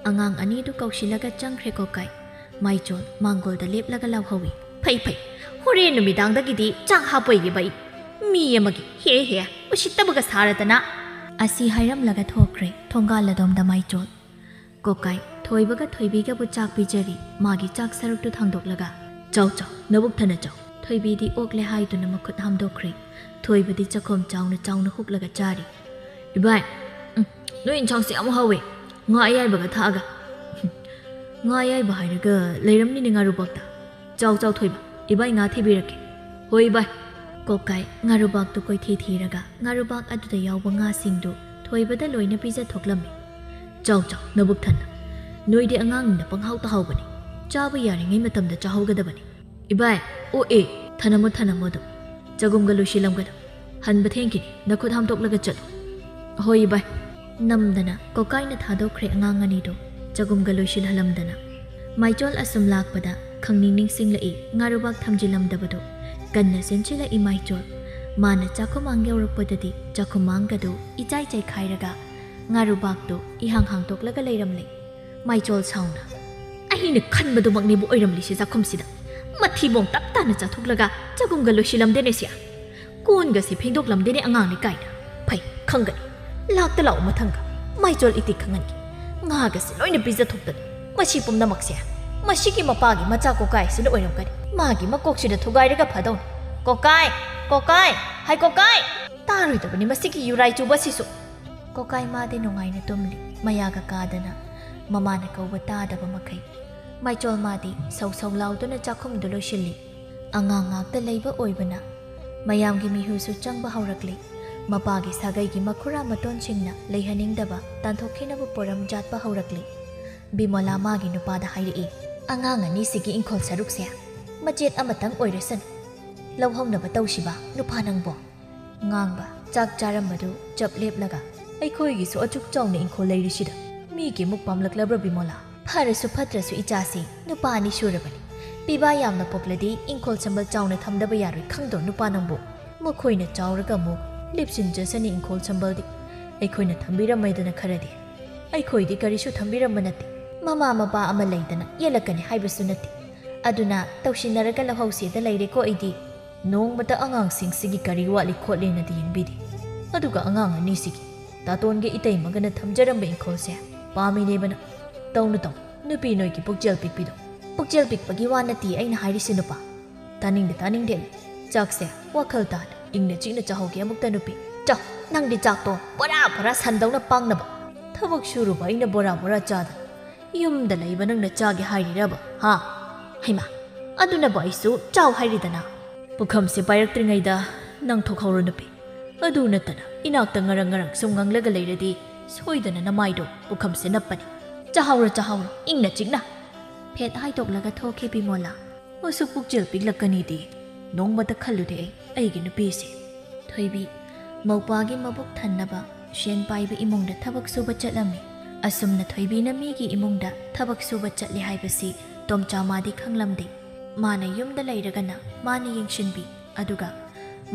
ꯑꯉꯥꯡ ꯑꯅꯤꯗꯨ ꯀꯧꯁꯤꯜꯂꯒ ꯆꯪꯈ꯭ꯔꯦ ꯀꯣꯀꯥꯏ꯫ ꯃꯥꯏꯆꯣꯜ ꯃꯥꯡꯒꯣꯜꯗ ꯂꯦꯞꯂꯒ ꯂꯥꯎꯍꯧꯏ꯫ "ꯐꯩ, ꯐꯩ꯫ ꯍꯣꯔꯦꯟ ꯅꯨꯃꯤꯗꯥꯡꯗꯒꯤꯗꯤ ꯆꯥꯛ ꯍꯥꯞꯄꯣꯏꯒꯦꯕ ꯑꯩ꯫ ꯃꯤ ꯑꯃꯒꯤ ꯍꯦ ꯍꯦ ꯎꯁꯤꯠꯇꯕꯒ ꯁꯥꯔꯗꯅ꯫" ꯑꯁꯤ ꯍꯥꯏꯔꯝꯂꯒ ꯊꯣꯛꯈ꯭ꯔꯦ ꯊꯣꯡꯒꯥꯜ ꯑꯗꯣꯝꯗ ꯃꯥꯏꯆꯣꯜ꯫ ꯀꯣꯀꯥꯏ ꯊꯣꯏꯕꯒ ꯊꯣꯏꯕꯤꯒꯕꯨ ꯆꯥꯛ ꯄꯤꯖꯔꯤ꯫ ꯃꯥꯒꯤ ꯆꯥꯛ ꯁꯔꯨꯛꯇꯨ ꯊꯥꯡꯗꯣꯛꯂꯒ, "ꯆꯥꯎ, ꯆꯥꯎ, ꯅꯕꯨꯛ ꯊꯟꯅ ꯆꯥꯎ꯫" ꯊꯣꯏꯕꯤꯗꯤ ꯑꯣꯛꯂꯦ ꯍꯥꯏꯗꯨꯅ ꯃꯈꯨꯠ ꯍꯥꯝꯗꯣꯛꯈ꯭ꯔꯦ꯫ ꯊꯣꯏꯕꯗꯤ ꯆꯈꯣꯝ ꯆꯥꯎꯅ ꯆꯥꯎꯅ ꯍꯨꯛꯂꯒ ꯆꯥꯔꯤ꯫ "ꯏꯕꯥꯏ, ꯎꯝ, ꯅꯣꯏ ꯏꯟꯁꯥꯡꯁꯦ ꯌꯥꯝ ꯍꯥꯎꯋꯦ꯫ ꯉꯥ ꯑꯌꯥꯏꯕꯒ ꯊꯥꯛꯑꯒ꯫" "ꯉꯥ ꯑꯌꯥꯏꯕ ꯍꯥꯏꯔꯒ ꯂꯩꯔꯝꯅꯤꯅꯦ ꯉꯥꯔꯨꯕꯥꯛꯇ꯫ ꯆꯥꯎ, ꯆꯥꯎ, ꯊꯣꯏꯕ, ꯏꯕꯥꯏ ꯉꯥ ꯊꯤꯕꯤꯔꯛꯀꯦ꯫" "ꯍꯣꯏ, ꯏꯕꯥꯏ꯫" ꯀꯣꯀꯥꯏ ꯉꯥꯔꯨꯕꯥꯛꯇꯨ ꯀꯣꯏꯊꯤ ꯊꯤꯔꯒ ꯉꯥꯔꯨꯕꯥꯛ ꯑꯗꯨꯗ ꯌꯥꯎꯕ ꯉꯥꯁꯤꯡꯗꯨ ꯊꯣꯏꯕꯗ ꯂꯣꯏꯅ ꯄꯤꯖꯊꯣꯛꯂꯝꯃꯤ꯫ "ꯆꯥꯎ ꯆꯥꯎ, ꯅꯕꯨꯛ ꯊꯟꯅ꯫ ꯅꯣꯏꯗꯤ ꯑꯉꯥꯡꯅꯤꯅ ꯄꯪꯍꯥꯎꯇ ꯍꯥꯎꯕꯅꯤ꯫ ꯆꯥꯕ ꯌꯥꯔꯤꯉꯩ ꯃꯇꯝꯗ ꯆꯥꯍꯧꯒꯗꯕꯅꯤ꯫ ꯏꯕꯥꯏ, ꯑꯣ ꯑꯦ, ꯊꯅꯝꯃꯣ ꯊꯅꯝꯃꯣ ꯑꯗꯨꯝ꯫ ꯆꯒꯨꯝꯒ ꯂꯣꯏꯁꯤꯜꯂꯝꯒꯅꯨ꯫ ꯍꯟꯕ ꯊꯦꯡꯈꯤꯅꯤ, ꯅꯈꯨꯠ ꯍꯥꯝꯗꯣꯛꯂꯒ ꯆꯠꯂꯨ꯫ ꯍꯣꯏ ꯏꯕꯥꯏ꯫" ꯅꯝꯗꯅ ꯀꯣꯀꯥꯏꯅ ꯊꯥꯗꯣꯛꯈ꯭ꯔꯦ ꯑꯉꯥꯡ ꯑꯅꯤꯗꯨ꯫ ꯆꯒꯨꯝꯒ ꯂꯣꯏꯁꯤꯜꯍꯜꯂꯝꯗꯅ꯫ ꯃꯥꯏꯆꯣꯜ ꯑꯁꯨꯝ ꯂꯥꯛꯄꯗ ꯈꯪꯅꯤꯡ ꯅꯤꯡꯁꯤꯡꯂꯛꯏ ꯉꯥꯔꯨꯕꯥꯛ ꯊꯝꯖꯤꯜꯂꯝꯗꯕꯗꯨ꯫ ꯀꯟꯅ ꯆꯦꯟꯁꯤꯜꯂꯛꯏ ꯃꯥꯏꯆꯣꯜ꯫ ꯃꯥꯅ ꯆꯥꯛꯈꯨꯃꯥꯡ ꯌꯧꯔꯛꯄꯗꯗꯤ ꯆꯥꯛꯈꯨꯃꯥꯡꯒꯗꯨ ꯏꯆꯥꯏ ꯆꯥꯏꯈꯥꯏꯔꯒ ꯉꯥꯔꯨꯕꯥꯛꯇꯨ ꯏꯍꯥꯡ ꯍꯥꯡꯗꯣꯛꯂꯒ ꯂꯩꯔꯝꯂꯦ꯫ ꯃꯥꯏꯆꯣꯜ ꯁꯥꯎꯅ, "ꯑꯩꯅ ꯈꯟꯕꯗꯨꯃꯛꯅꯦꯕꯨ ꯑꯣꯏꯔꯝꯂꯤꯁꯦ ꯆꯥꯛꯈꯨꯝꯁꯤꯗ꯫ ꯃꯊꯤꯕꯣꯡ ꯇꯞ ꯇꯥꯅ ꯆꯥꯊꯣꯛꯂꯒ ꯆꯒꯨꯝꯒ ꯂꯣꯏꯁꯤꯜꯂꯝꯗꯦꯅꯦ ꯁꯤꯌꯥ꯫ ꯀꯣꯟꯒꯁꯦ ꯐꯦꯡꯗꯣꯛꯂꯝꯗꯦꯅꯦ ꯑꯉꯥꯡꯅꯤ ꯀꯥꯏꯅ꯫ ꯐꯩ, ꯈꯪꯒꯅꯤ꯫ ꯂꯥꯛꯇ ꯂꯥꯛꯑꯣ ꯃꯊꯪꯒ꯫ ꯃꯥꯏꯆꯣꯜ ꯏꯇꯤꯛ ꯈꯪꯍꯟꯒꯦ꯫ ꯉꯥꯒꯁꯦ ꯂꯣꯏꯅ ꯄꯤꯖꯊꯣꯛꯇꯅ꯫ ꯃꯁꯤ ꯄꯨꯝꯅꯃꯛꯁꯦ ꯃꯁꯤꯒꯤ ꯃꯄꯥꯒꯤ ꯃꯆꯥ ꯀꯣꯀꯥꯏꯁꯤꯅ ꯑꯣꯏꯔꯝꯒꯅꯤ꯫ ꯃꯥꯒꯤ ꯃꯀꯣꯛꯁꯤꯗ ꯊꯨꯒꯥꯏꯔꯒ ꯐꯗꯧꯅꯤ꯫ ꯀꯣꯀꯥꯏ! ꯀꯣꯀꯥꯏ! ꯍꯥꯏ ꯀꯣꯀꯥꯏ!" ꯇꯥꯔꯣꯏꯗꯕꯅꯤ ꯃꯁꯤꯒꯤ ꯌꯨꯔꯥꯏ ꯆꯨꯕꯁꯤꯁꯨ꯫ ꯀꯣꯀꯥꯏ ꯃꯥꯗꯤ ꯅꯨꯡꯉꯥꯏꯅ ꯇꯨꯝꯂꯤ꯫ ꯃꯌꯥꯒ ꯀꯥꯗꯅ ꯃꯃꯥꯅ ꯀꯧꯕ ꯇꯥꯗꯕ ꯃꯈꯩ꯫ ꯃꯥꯏꯆꯣꯜ ꯃꯥꯗꯤ ꯁꯧ ꯁꯧ ꯂꯥꯎꯗꯨꯅ ꯆꯥꯛꯈꯨꯝꯗꯨ ꯂꯣꯏꯁꯤꯜꯂꯤ꯫ ꯑꯉꯥꯡ ꯉꯥꯛꯇ ꯂꯩꯕ ꯑꯣꯏꯕꯅ ꯃꯌꯥꯝꯒꯤ ꯃꯤꯍꯨꯁꯨ ꯆꯪꯕ ꯍꯧꯔꯛꯂꯤ꯫ ꯃꯄꯥꯒꯤ ꯁꯥꯒꯩꯒꯤ ꯃꯈꯨꯔꯥ ꯃꯇꯣꯟꯁꯤꯡꯅ ꯂꯩꯍꯟꯅꯤꯡꯗꯕ ꯇꯥꯟꯊꯣꯛꯈꯤꯅꯕ ꯄꯣꯔꯝ ꯖꯥꯠꯄ ꯍꯧꯔꯛꯂꯤ꯫ ꯕꯤꯃꯣꯂꯥ ꯃꯥꯒꯤ ꯅꯨꯄꯥꯗ ꯍꯥꯏꯔꯛꯏ, "ꯑꯉꯥꯡ ꯑꯅꯤꯁꯤꯒꯤ ꯏꯪꯈꯣꯜ ꯁꯔꯨꯛꯁꯦ ꯃꯆꯦꯠ ꯑꯃꯇꯪ ꯑꯣꯏꯔꯁꯅꯨ, ꯂꯧꯍꯧꯅꯕ ꯇꯧꯁꯤꯕ ꯅꯨꯄꯥ ꯅꯪꯕꯣ?" ꯉꯥꯡꯕ ꯆꯥꯛ ꯆꯥꯔꯝꯕꯗꯨ ꯆꯞ ꯂꯦꯞꯂꯒ, "ꯑꯩꯈꯣꯏꯒꯤꯁꯨ ꯑꯆꯨꯛ ꯆꯥꯎꯅ ꯏꯪꯈꯣꯜ ꯂꯩꯔꯤꯁꯤꯗ ꯃꯤꯒꯤ ꯃꯨꯛ ꯄꯥꯝꯂꯛꯂꯕ꯭ꯔꯥ ꯕꯤꯃꯣꯂꯥ?" "ꯐꯔꯁꯨ ꯐꯠꯇ꯭ꯔꯁꯨ ꯏꯆꯥꯁꯤ ꯅꯨꯄꯥ ꯑꯅꯤ ꯁꯨꯔꯕꯅꯤ꯫ ꯄꯤꯕꯥ ꯌꯥꯝꯅ ꯄꯣꯛꯂꯗꯤ ꯏꯪꯈꯣꯜ ꯁꯝꯕꯜ ꯆꯥꯎꯅ ꯊꯝꯗꯕ ꯌꯥꯔꯣꯏ ꯈꯪꯗ꯭ꯔꯣ ꯅꯨꯄꯥ ꯅꯪꯕꯨ? ꯃꯈꯣꯏꯅ ꯆꯥꯎꯔꯒ ꯑꯃꯨꯛ ꯂꯤꯞꯁꯤꯟꯖꯁꯅꯤ ꯏꯪꯈꯣꯜ ꯁꯝꯕꯜꯗꯤ꯫ ꯑꯩꯈꯣꯏꯅ ꯊꯝꯕꯤꯔꯝꯃꯦꯗꯅ ꯈꯔꯗꯤ꯫ ꯑꯩꯈꯣꯏꯗꯤ ꯀꯔꯤꯁꯨ ꯊꯝꯕꯤꯔꯝꯕ ꯅꯠꯇꯦ꯫ ꯃꯃꯥ ꯃꯄꯥ ꯑꯃ ꯂꯩꯗꯅ ꯌꯦꯜꯂꯛꯀꯅꯤ ꯍꯥꯏꯕꯁꯨ ꯅꯠꯇꯦ꯫ ꯑꯗꯨꯅ ꯇꯧꯁꯤꯟꯅꯔꯒ ꯂꯧꯍꯧꯁꯦꯗ ꯂꯩꯔꯦꯀꯣ ꯑꯩꯗꯤ꯫ ꯅꯣꯡꯃꯇ ꯑꯉꯥꯡꯁꯤꯡꯁꯤꯒꯤ ꯀꯔꯤ ꯋꯥꯠꯂꯤ ꯈꯣꯠꯂꯤꯅꯗꯤ ꯌꯦꯡꯕꯤꯗꯦ꯫ ꯑꯗꯨꯒ ꯑꯉꯥꯡ ꯑꯅꯤꯁꯤꯒꯤ ꯇꯥꯇꯣꯟꯒꯤ ꯏꯇꯩꯃꯒꯅ ꯊꯝꯖꯔꯝꯕ ꯏꯪꯈꯣꯜꯁꯦ ꯄꯥꯝꯃꯤꯅꯦꯕꯅ꯫ ꯇꯧꯅꯨ ꯇꯧ, ꯅꯨꯄꯤ ꯅꯣꯏꯒꯤ ꯄꯨꯛꯆꯦꯜ ꯄꯤꯛꯄꯤꯗꯣ꯫ ꯄꯨꯛꯆꯦꯜ ꯄꯤꯛꯄꯒꯤ ꯋꯥ ꯅꯠꯇꯦ ꯑꯩꯅ ꯍꯥꯏꯔꯤꯁꯦ ꯅꯨꯄꯥ꯫ ꯇꯥꯅꯤꯡꯗꯦ ꯇꯥꯅꯤꯡꯗꯦ ꯑꯩ꯫ ꯆꯥꯛꯁꯦ ꯋꯥꯈꯜ ꯇꯥꯅ ꯏꯪꯅ ꯆꯤꯛꯅ ꯆꯥꯍꯧꯒꯦ ꯑꯃꯨꯛꯇ ꯅꯨꯄꯤ꯫ ꯆꯥꯎ, ꯅꯪꯗꯤ ꯆꯥꯛꯇꯣ ꯕꯣꯔꯥ ꯕꯣꯔꯥ ꯁꯟꯗꯧꯅ ꯄꯥꯡꯅꯕ꯫ ꯊꯕꯛ ꯁꯨꯔꯨꯕ ꯑꯩꯅ ꯕꯣꯔꯥ ꯕꯣꯔꯥ ꯆꯥꯗꯅ ꯌꯨꯝꯗ ꯂꯩꯕ ꯅꯪꯅ ꯆꯥꯒꯦ ꯍꯥꯏꯔꯤꯔꯕ? ꯍꯥ? ꯍꯩꯃꯥ, ꯑꯗꯨꯅꯕꯨ ꯑꯩꯁꯨ ꯆꯥꯎ ꯍꯥꯏꯔꯤꯗꯅ꯫ "ꯄꯨꯈꯝꯁꯦ ꯄꯥꯏꯔꯛꯇ꯭ꯔꯤꯉꯩꯗ ꯅꯪ ꯊꯣꯛꯍꯧꯔꯣ ꯅꯨꯄꯤ꯫ ꯑꯗꯨ ꯅꯠꯇꯅ ꯏꯅꯥꯛꯇ ꯉꯔꯪ ꯉꯔꯪ ꯁꯨꯝ ꯉꯪꯂꯒ ꯂꯩꯔꯗꯤ ꯁꯣꯏꯗꯅ ꯅꯃꯥꯏꯗꯣ ꯄꯨꯈꯝꯁꯦ ꯅꯞꯄꯅꯤ꯫ ꯆꯥꯍꯧꯔꯣ, ꯆꯥꯍꯧꯔꯣ, ꯏꯪꯅ ꯆꯤꯛꯅ!" ꯐꯦꯠ ꯍꯥꯏꯗꯣꯛꯂꯒ ꯊꯣꯛꯈꯤ ꯕꯤꯃꯣꯂꯥ꯫ ꯃꯁꯨ ꯄꯨꯛꯆꯦꯜ ꯄꯤꯛꯂꯛꯀꯅꯤꯗꯤ ꯅꯣꯡꯃꯇ ꯈꯜꯂꯨꯗꯦ ꯑꯩ, ꯑꯩꯒꯤ ꯅꯨꯄꯤꯁꯦ꯫ ꯊꯣꯏꯕꯤ, ꯃꯧꯄꯥꯒꯤ ꯃꯕꯨꯛ ꯊꯟꯅꯕ ꯁꯦꯟ ꯄꯥꯏꯕ ꯏꯃꯨꯡꯗ ꯊꯕꯛ ꯁꯨꯕ ꯆꯠꯂꯝꯃꯤ꯫ ꯑꯁꯨꯝꯅ ꯊꯣꯏꯕꯤꯅ ꯃꯤꯒꯤ ꯏꯃꯨꯡꯗ ꯊꯕꯛ ꯁꯨꯕ ꯆꯠꯂꯦ ꯍꯥꯏꯕꯁꯤ ꯇꯣꯝꯆꯥ ꯃꯥꯗꯤ ꯈꯪꯂꯝꯗꯦ꯫ ꯃꯥꯅ ꯌꯨꯝꯗ ꯂꯩꯔꯒꯅ ꯃꯥꯅ ꯌꯦꯡꯁꯤꯟꯕꯤ, ꯑꯗꯨꯒ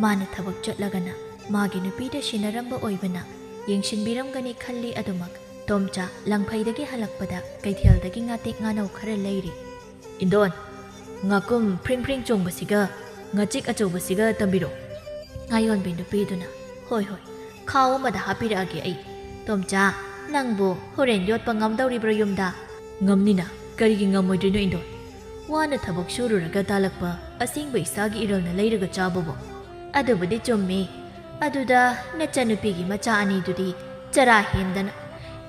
ꯃꯥꯅ ꯊꯕꯛ ꯆꯠꯂꯒꯅ ꯃꯥꯒꯤ ꯅꯨꯄꯤꯗ ꯁꯤꯟꯅꯔꯝꯕ ꯑꯣꯏꯕꯅ ꯌꯦꯡꯁꯤꯟꯕꯤꯔꯝꯒꯅꯤ ꯈꯜꯂꯤ꯫ ꯑꯗꯨꯃꯛ ꯇꯣꯝꯆꯥ ꯂꯪꯐꯩꯗꯒꯤ ꯍꯜꯂꯛꯄꯗ ꯀꯩꯊꯦꯜꯗꯒꯤ ꯉꯥꯇꯦꯛ ꯉꯥꯅꯧ ꯈꯔ ꯂꯩꯔꯤ꯫ "ꯏꯟꯗꯣꯟ, ꯉꯥꯀꯨꯝ ꯐ꯭ꯔꯤꯡ ꯐ꯭ꯔꯤꯡ ꯆꯣꯡꯕꯁꯤꯒ ꯉꯥꯆꯤꯛ ꯑꯆꯧꯕꯁꯤꯒ ꯇꯝꯕꯤꯔꯣ?" ꯉꯥꯌꯣꯟꯕꯤ ꯅꯨꯄꯤꯗꯨꯅ, "ꯍꯣꯏ, ꯍꯣꯏ, ꯈꯥꯎ ꯑꯃꯗ ꯍꯥꯞꯄꯤꯔꯛꯑꯒꯦ ꯑꯩ꯫ ꯇꯣꯝꯆꯥ, ꯅꯪꯕꯨ ꯍꯣꯔꯦꯟ ꯌꯣꯠꯄ ꯉꯝꯗꯧꯔꯤꯕ꯭ꯔꯣ ꯌꯨꯝꯗ?" "ꯉꯝꯅꯤꯅ, ꯀꯔꯤꯒꯤ ꯉꯝꯃꯣꯏꯗ꯭ꯔꯤꯅꯣ ꯏꯟꯗꯣꯟ? ꯋꯥꯅ ꯊꯕꯛ ꯁꯨꯔꯨꯔꯒ ꯇꯥꯜꯂꯛꯄ ꯑꯁꯦꯡꯕ ꯏꯁꯥꯒꯤ ꯏꯔꯜꯅ ꯂꯩꯔꯒ ꯆꯥꯕꯕꯨ?" "ꯑꯗꯨꯕꯨꯗꯤ ꯆꯨꯝꯃꯤ꯫ ꯑꯗꯨꯗ ꯅꯆꯟꯅꯨꯄꯤꯒꯤ ꯃꯆꯥ ꯑꯅꯤꯗꯨꯗꯤ ꯆꯔꯥ ꯍꯦꯟꯗꯅ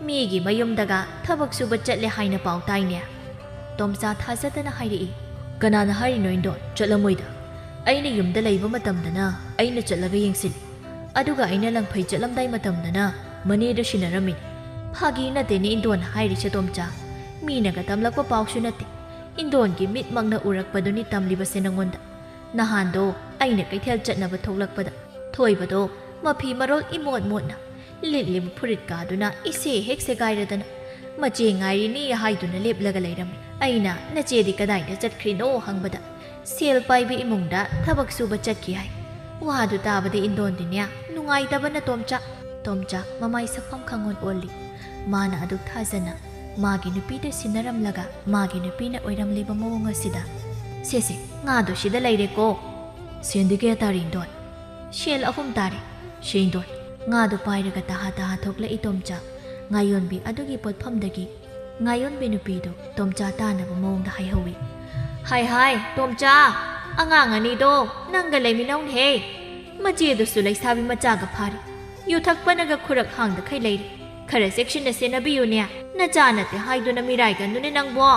ꯃꯤꯒꯤ ꯃꯌꯨꯝꯗꯒ ꯊꯕꯛ ꯁꯨꯕ ꯆꯠꯂꯦ ꯍꯥꯏꯅ ꯄꯥꯎ ꯇꯥꯏꯅꯦ?" ꯇꯣꯝꯆꯥ ꯊꯥꯖꯗꯅ ꯍꯥꯏꯔꯛꯏ꯫ "ꯀꯅꯥꯅ ꯍꯥꯏꯔꯤꯅꯣ ꯏꯟꯗꯣꯟ? ꯆꯠꯂꯝꯃꯣꯏꯗ꯫ ꯑꯩꯅ ꯌꯨꯝꯗ ꯂꯩꯕ ꯃꯇꯝꯗꯅ ꯑꯩꯅ ꯆꯠꯂꯒ ꯌꯦꯡꯁꯤꯜꯂꯤ, ꯑꯗꯨꯒ ꯑꯩꯅ ꯂꯪꯐꯩ ꯆꯠꯂꯝꯗꯥꯏ ꯃꯇꯝꯗꯅ ꯃꯅꯦꯗ ꯁꯤꯟꯅꯔꯝꯃꯤꯅꯤ꯫" "ꯐꯥꯒꯤ ꯅꯠꯇꯦꯅꯦ ꯏꯟꯗꯣꯟ ꯍꯥꯏꯔꯤꯁꯦ ꯇꯣꯝꯆꯥ, ꯃꯤꯅꯒ ꯇꯝꯂꯛꯄ ꯄꯥꯎꯁꯨ ꯅꯠꯇꯦ꯫ ꯏꯟꯗꯣꯟꯒꯤ ꯃꯤꯠꯃꯛꯅ ꯎꯔꯛꯄꯗꯨꯅꯤ ꯇꯝꯂꯤꯕꯁꯦ ꯅꯉꯣꯟꯗ꯫ ꯅꯍꯥꯟꯗꯣ ꯑꯩꯅ ꯀꯩꯊꯦꯜ ꯆꯠꯅꯕ ꯊꯣꯛꯂꯛꯄꯗ ꯊꯣꯏꯕꯗꯣ ꯃꯐꯤ ꯃꯔꯣꯜ ꯏꯃꯣꯠ ꯃꯣꯠꯅ, ꯂꯤꯠꯂꯤꯕ ꯐꯨꯔꯤꯠ ꯀꯥꯗꯨꯅ ꯏꯁꯦ ꯍꯦꯛ ꯁꯦꯒꯥꯏꯔꯗꯅ ꯃꯆꯦ ꯉꯥꯏꯔꯤꯅꯤ ꯍꯥꯏꯗꯨꯅ ꯂꯦꯞꯂꯒ ꯂꯩꯔꯝꯃꯤ꯫ ꯑꯩꯅ ꯅꯆꯦꯗꯤ ꯀꯗꯥꯏꯗ ꯆꯠꯈ꯭ꯔꯤꯅꯣ ꯍꯪꯕꯗ ꯁꯦꯜ ꯄꯥꯏꯕ ꯏꯃꯨꯡꯗ ꯊꯕꯛ ꯁꯨꯕ ꯆꯠꯈꯤ ꯍꯥꯏ꯫ ꯋꯥꯗꯨ ꯇꯥꯕꯗ ꯏꯟꯗꯣꯟꯗꯤꯅꯦ ꯅꯨꯡꯉꯥꯏꯇꯕꯅ ꯇꯣꯝꯆꯥ, ꯇꯣꯝꯆꯥ ꯃꯃꯥꯏ ꯁꯛꯐꯝ ꯈꯪꯑꯣꯟ ꯑꯣꯜꯂꯤ꯫ ꯃꯥꯅ ꯑꯗꯨꯛ ꯊꯥꯖꯅ ꯃꯥꯒꯤ ꯅꯨꯄꯤꯗ ꯁꯤꯟꯅꯔꯝꯂꯒ ꯃꯥꯒꯤ ꯅꯨꯄꯤꯅ ꯑꯣꯏꯔꯝꯂꯤꯕ ꯃꯑꯣꯡ ꯑꯁꯤꯗ꯫ "ꯁꯦ ꯁꯦ, ꯉꯥꯗꯣ ꯁꯤꯗ ꯂꯩꯔꯦꯀꯣ꯫" "ꯁꯦꯟꯗꯤ ꯀꯌꯥ ꯇꯥꯔꯦ ꯏꯟꯗꯣꯟ?" "ꯁꯦꯜ ꯑꯍꯨꯝ ꯇꯥꯔꯦ꯫" "ꯁꯦ ꯏꯟꯗꯣꯟ꯫" ꯉꯥꯗꯣ ꯄꯥꯏꯔꯒ ꯇꯍꯥ ꯇꯍꯥ ꯊꯣꯛꯂꯛꯏ ꯇꯣꯝꯆꯥ꯫ ꯉꯥꯌꯣꯟꯕꯤ ꯑꯗꯨꯒꯤ ꯄꯣꯠꯐꯝꯗꯒꯤ ꯉꯥꯌꯣꯟꯕꯤ ꯅꯨꯄꯤꯗꯨ ꯇꯣꯝꯆꯥ ꯇꯥꯅꯕ ꯃꯑꯣꯡꯗ ꯍꯥꯏꯍꯧꯏ꯫ "ꯍꯥꯏ ꯍꯥꯏ, ꯇꯣꯝꯆꯥ, ꯑꯉꯥꯡ ꯑꯅꯤꯗꯣ ꯅꯪꯒ ꯂꯩꯃꯤꯟꯅꯧꯅꯦꯍꯦ꯫ ꯃꯆꯦꯗꯨꯁꯨ ꯂꯩꯁꯥꯕꯤ ꯃꯆꯥꯒ ꯐꯥꯔꯦ꯫ ꯌꯨ ꯊꯛꯄꯅꯒ ꯈꯨꯔꯛ ꯍꯥꯡꯗꯈꯩ ꯂꯩꯔꯦ꯫ ꯈꯔ ꯆꯦꯛꯁꯤꯟꯅ ꯁꯦꯟꯅꯕꯤꯌꯨꯅꯦ꯫ ꯅꯆꯥ ꯅꯠꯇꯦ ꯍꯥꯏꯗꯨꯅ ꯃꯤꯔꯥꯏꯒꯟꯗꯨꯅꯦ ꯅꯪꯕꯣ꯫"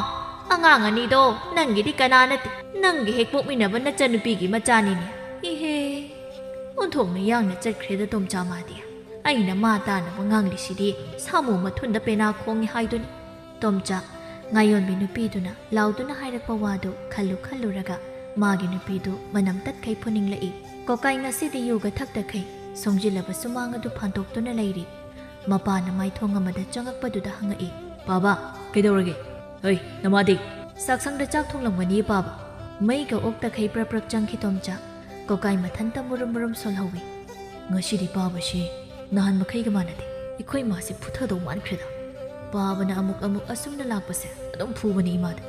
"ꯑꯉꯥꯡ ꯑꯅꯤꯗꯣ ꯅꯪꯒꯤꯗꯤ ꯀꯅꯥ ꯅꯠꯇꯦ, ꯅꯪꯒꯤ ꯍꯦꯛ ꯄꯣꯛꯃꯤꯟꯅꯕ ꯅꯆꯟꯅꯨꯄꯤꯒꯤ ꯃꯆꯥꯅꯤꯅꯦ꯫ ꯏꯍꯦ, ꯑꯣꯟꯊꯣꯛꯅ ꯌꯥꯡꯅ ꯆꯠꯈ꯭ꯔꯦꯗ ꯇꯣꯝꯆꯥ ꯃꯥꯗꯤ꯫ ꯑꯩꯅ ꯃꯥ ꯇꯥꯅꯕ ꯉꯥꯡꯂꯤꯁꯤꯗꯤ ꯁꯥꯃꯨ ꯃꯊꯨꯟꯗ ꯄꯦꯅꯥ ꯈꯣꯡꯉꯤ ꯍꯥꯏꯗꯨꯅꯤ"꯫ ꯇꯣꯝꯆꯥ, ꯉꯥꯌꯣꯟꯕꯤ ꯅꯨꯄꯤꯗꯨꯅ ꯂꯥꯎꯗꯨꯅ ꯍꯥꯏꯔꯛꯄ ꯋꯥꯗꯨ ꯈꯜꯂꯨ ꯈꯜꯂꯨꯔꯒ ꯃꯥꯒꯤ ꯅꯨꯄꯤꯗꯨ ꯃꯅꯝ ꯇꯠꯈꯩ ꯐꯨꯅꯤꯡꯂꯛꯏ꯫ ꯀꯣꯀꯥꯏ ꯉꯁꯤꯗꯤ ꯌꯨꯒ ꯊꯛꯇꯈꯩ ꯁꯣꯡꯖꯤꯜꯂꯕ ꯁꯨꯃꯥꯡ ꯑꯗꯨ ꯐꯥꯟꯗꯣꯛꯇꯨꯅ ꯂꯩꯔꯤ꯫ ꯃꯄꯥꯅ ꯃꯥꯏꯊꯣꯡ ꯑꯃꯗ ꯆꯪꯉꯛꯄꯗꯨꯗ ꯍꯪꯉꯛꯏ, "ꯕꯥꯕꯥ, ꯀꯩꯗꯧꯔꯒꯦ? ꯍꯩ, ꯅꯃꯥꯗꯤ?" "ꯆꯥꯛꯁꯪꯗ ꯆꯥꯛ ꯊꯣꯡꯂꯝꯒꯅꯤ, ꯄꯥꯕ꯫" ꯃꯩꯒ ꯑꯣꯛꯇꯈꯩ ꯄ꯭ꯔꯞ ꯄ꯭ꯔꯞ ꯆꯪꯈꯤ ꯇꯣꯝꯆꯥ꯫ ꯀꯣꯀꯥꯏ ꯃꯊꯟꯇ ꯃꯨꯔꯨꯝ ꯃꯨꯔꯨꯝ ꯁꯣꯜꯍꯧꯋꯤ꯫ "ꯉꯁꯤꯗꯤ ꯄꯥꯕꯁꯤ ꯅꯍꯥꯟ ꯃꯈꯩꯒ ꯃꯥꯟꯅꯗꯦ꯫ ꯑꯩꯈꯣꯏ ꯃꯥꯁꯦ ꯐꯨꯊꯗꯧ ꯃꯥꯟꯈ꯭ꯔꯦꯗ꯫ ꯄꯥꯕꯅ ꯑꯃꯨꯛ ꯑꯃꯨꯛ ꯑꯁꯨꯝꯅ ꯂꯥꯛꯄꯁꯦ ꯑꯗꯨꯝ ꯐꯨꯕꯅꯤ ꯏꯃꯥꯗ"꯫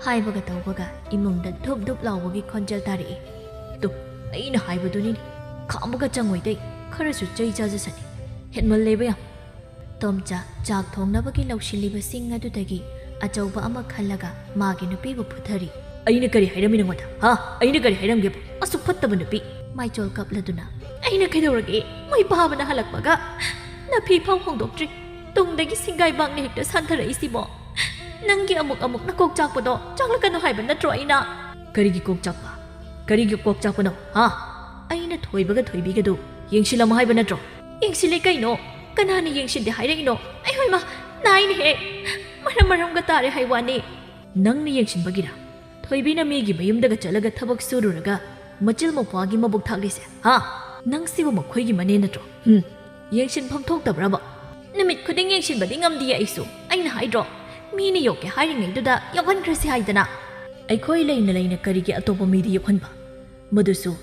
ꯍꯥꯏꯕꯒ ꯇꯧꯕꯒ ꯏꯃꯨꯡꯗ ꯙꯨꯞ ꯙꯨꯞ ꯂꯥꯎꯕꯒꯤ ꯈꯣꯟꯖꯦꯜ ꯇꯥꯔꯛꯏ꯫ "ꯇꯨ, ꯑꯩꯅ ꯍꯥꯏꯕꯗꯨꯅꯤꯅꯦ꯫ ꯈꯥꯝꯕꯒ ꯆꯪꯉꯣꯏꯗꯩ꯫ ꯈꯔꯁꯨ ꯆꯩ ꯆꯥꯖꯁꯅꯤ꯫ ꯍꯦꯟꯃꯜꯂꯦꯕ ꯌꯥꯝ"꯫ ꯇꯣꯝꯆꯥ ꯆꯥꯛ ꯊꯣꯡꯅꯕꯒꯤ ꯂꯧꯁꯤꯜꯂꯤꯕ ꯁꯤꯡ ꯑꯗꯨꯗꯒꯤ ꯑꯆꯧꯕ ꯑꯃ ꯈꯜꯂꯒ ꯃꯥꯒꯤ ꯅꯨꯄꯤꯕꯨ ꯐꯨꯊꯔꯤ꯫ "ꯑꯩꯅ ꯀꯔꯤ ꯍꯥꯏꯔꯝꯃꯤ ꯅꯉꯣꯟꯗ? ꯍꯥ? ꯑꯩꯅ ꯀꯔꯤ ꯍꯥꯏꯔꯝꯒꯦꯕ? ꯑꯁꯨꯛ ꯐꯠꯇꯕ ꯅꯨꯄꯤ!" ꯃꯥꯏꯆꯣꯜ ꯀꯞꯂꯗꯨꯅ, "ꯑꯩꯅ ꯀꯩꯗꯧꯔꯒꯦ? ꯃꯣꯏ ꯄꯥꯕꯅ ꯍꯜꯂꯛꯄꯒ ꯅꯐꯤ ꯐꯥꯎ ꯍꯣꯡꯗꯣꯛꯇ꯭ꯔꯤ꯫ ꯇꯨꯡꯗꯒꯤ ꯁꯤꯡꯒꯥꯏꯕꯥꯛꯅ ꯍꯦꯛꯇ ꯁꯥꯟꯊꯔꯛꯏꯁꯤꯕꯣ꯫ ꯅꯪꯒꯤ ꯑꯃꯨꯛ ꯑꯃꯨꯛ ꯅꯀꯣꯛ ꯆꯥꯛꯄꯗꯣ ꯆꯥꯛꯂꯛꯀꯅꯨ ꯍꯥꯏꯕ ꯅꯠꯇ꯭ꯔꯣ ꯑꯩꯅ?" "ꯀꯔꯤꯒꯤ ꯀꯣꯛ ꯆꯥꯛꯄ? ꯀꯔꯤꯒꯤ ꯀꯣꯛ ꯆꯥꯛꯄꯅꯣ? ꯍꯥ?" "ꯑꯩꯅ ꯊꯣꯏꯕꯒ ꯊꯣꯏꯕꯤꯒꯗꯨ ꯌꯦꯡꯁꯤꯜꯂꯝꯃꯣ ꯍꯥꯏꯕ ꯅꯠꯇ꯭ꯔꯣ?" "ꯌꯦꯡꯁꯤꯜꯂꯤ ꯀꯩꯅꯣ? ꯀꯅꯥꯅ ꯌꯦꯡꯁꯤꯟꯗꯦ ꯍꯥꯏꯔꯛꯏꯅꯣ? ꯑꯩ ꯍꯣꯏꯃ, ꯅꯥꯏꯅꯦꯍꯦ꯫ ꯃꯔꯝ ꯃꯔꯝꯒ ꯇꯥꯔꯦ ꯍꯥꯏ ꯋꯥꯅꯤ"꯫ "ꯅꯪꯅ ꯌꯦꯡꯁꯤꯟꯕꯒꯤꯔ ꯊꯣꯏꯕꯤꯅ ꯃꯤꯒꯤ ꯃꯌꯨꯝꯗꯒ ꯆꯠꯂꯒ ꯊꯕꯛ ꯁꯨꯔꯨꯔꯒ ꯃꯆꯤꯜ ꯃꯧꯄ꯭ꯋꯥꯒꯤ ꯃꯕꯨꯛ ꯊꯥꯛꯂꯤꯁꯦ? ꯍꯥ? ꯅꯪꯁꯤꯕꯨ ꯃꯈꯣꯏꯒꯤ ꯃꯅꯦ ꯅꯠꯇ꯭ꯔꯣ? ꯍꯨꯝ, ꯌꯦꯡꯁꯤꯟꯐꯝ ꯊꯣꯛꯇꯕ꯭ꯔꯕ?" "ꯅꯨꯃꯤꯠ ꯈꯨꯗꯤꯡ ꯌꯦꯡꯁꯤꯟꯕꯗꯤ ꯉꯝꯗꯤꯌꯦ ꯑꯩꯁꯨ꯫ ꯑꯩꯅ ꯍꯥꯏꯗ꯭ꯔꯣ, ꯃꯤꯅ ꯌꯣꯛꯀꯦ ꯍꯥꯏꯔꯤꯉꯩꯗꯨꯗ ꯌꯣꯛꯍꯟꯈ꯭ꯔꯁꯤ ꯍꯥꯏꯗꯅ"꯫ "ꯑꯩꯈꯣꯏ ꯂꯩꯅ ꯂꯩꯅ ꯀꯔꯤꯒꯤ ꯑꯇꯣꯞꯄ ꯃꯤꯗ ꯌꯣꯛꯍꯟꯕ? ꯃꯗꯨꯁꯨ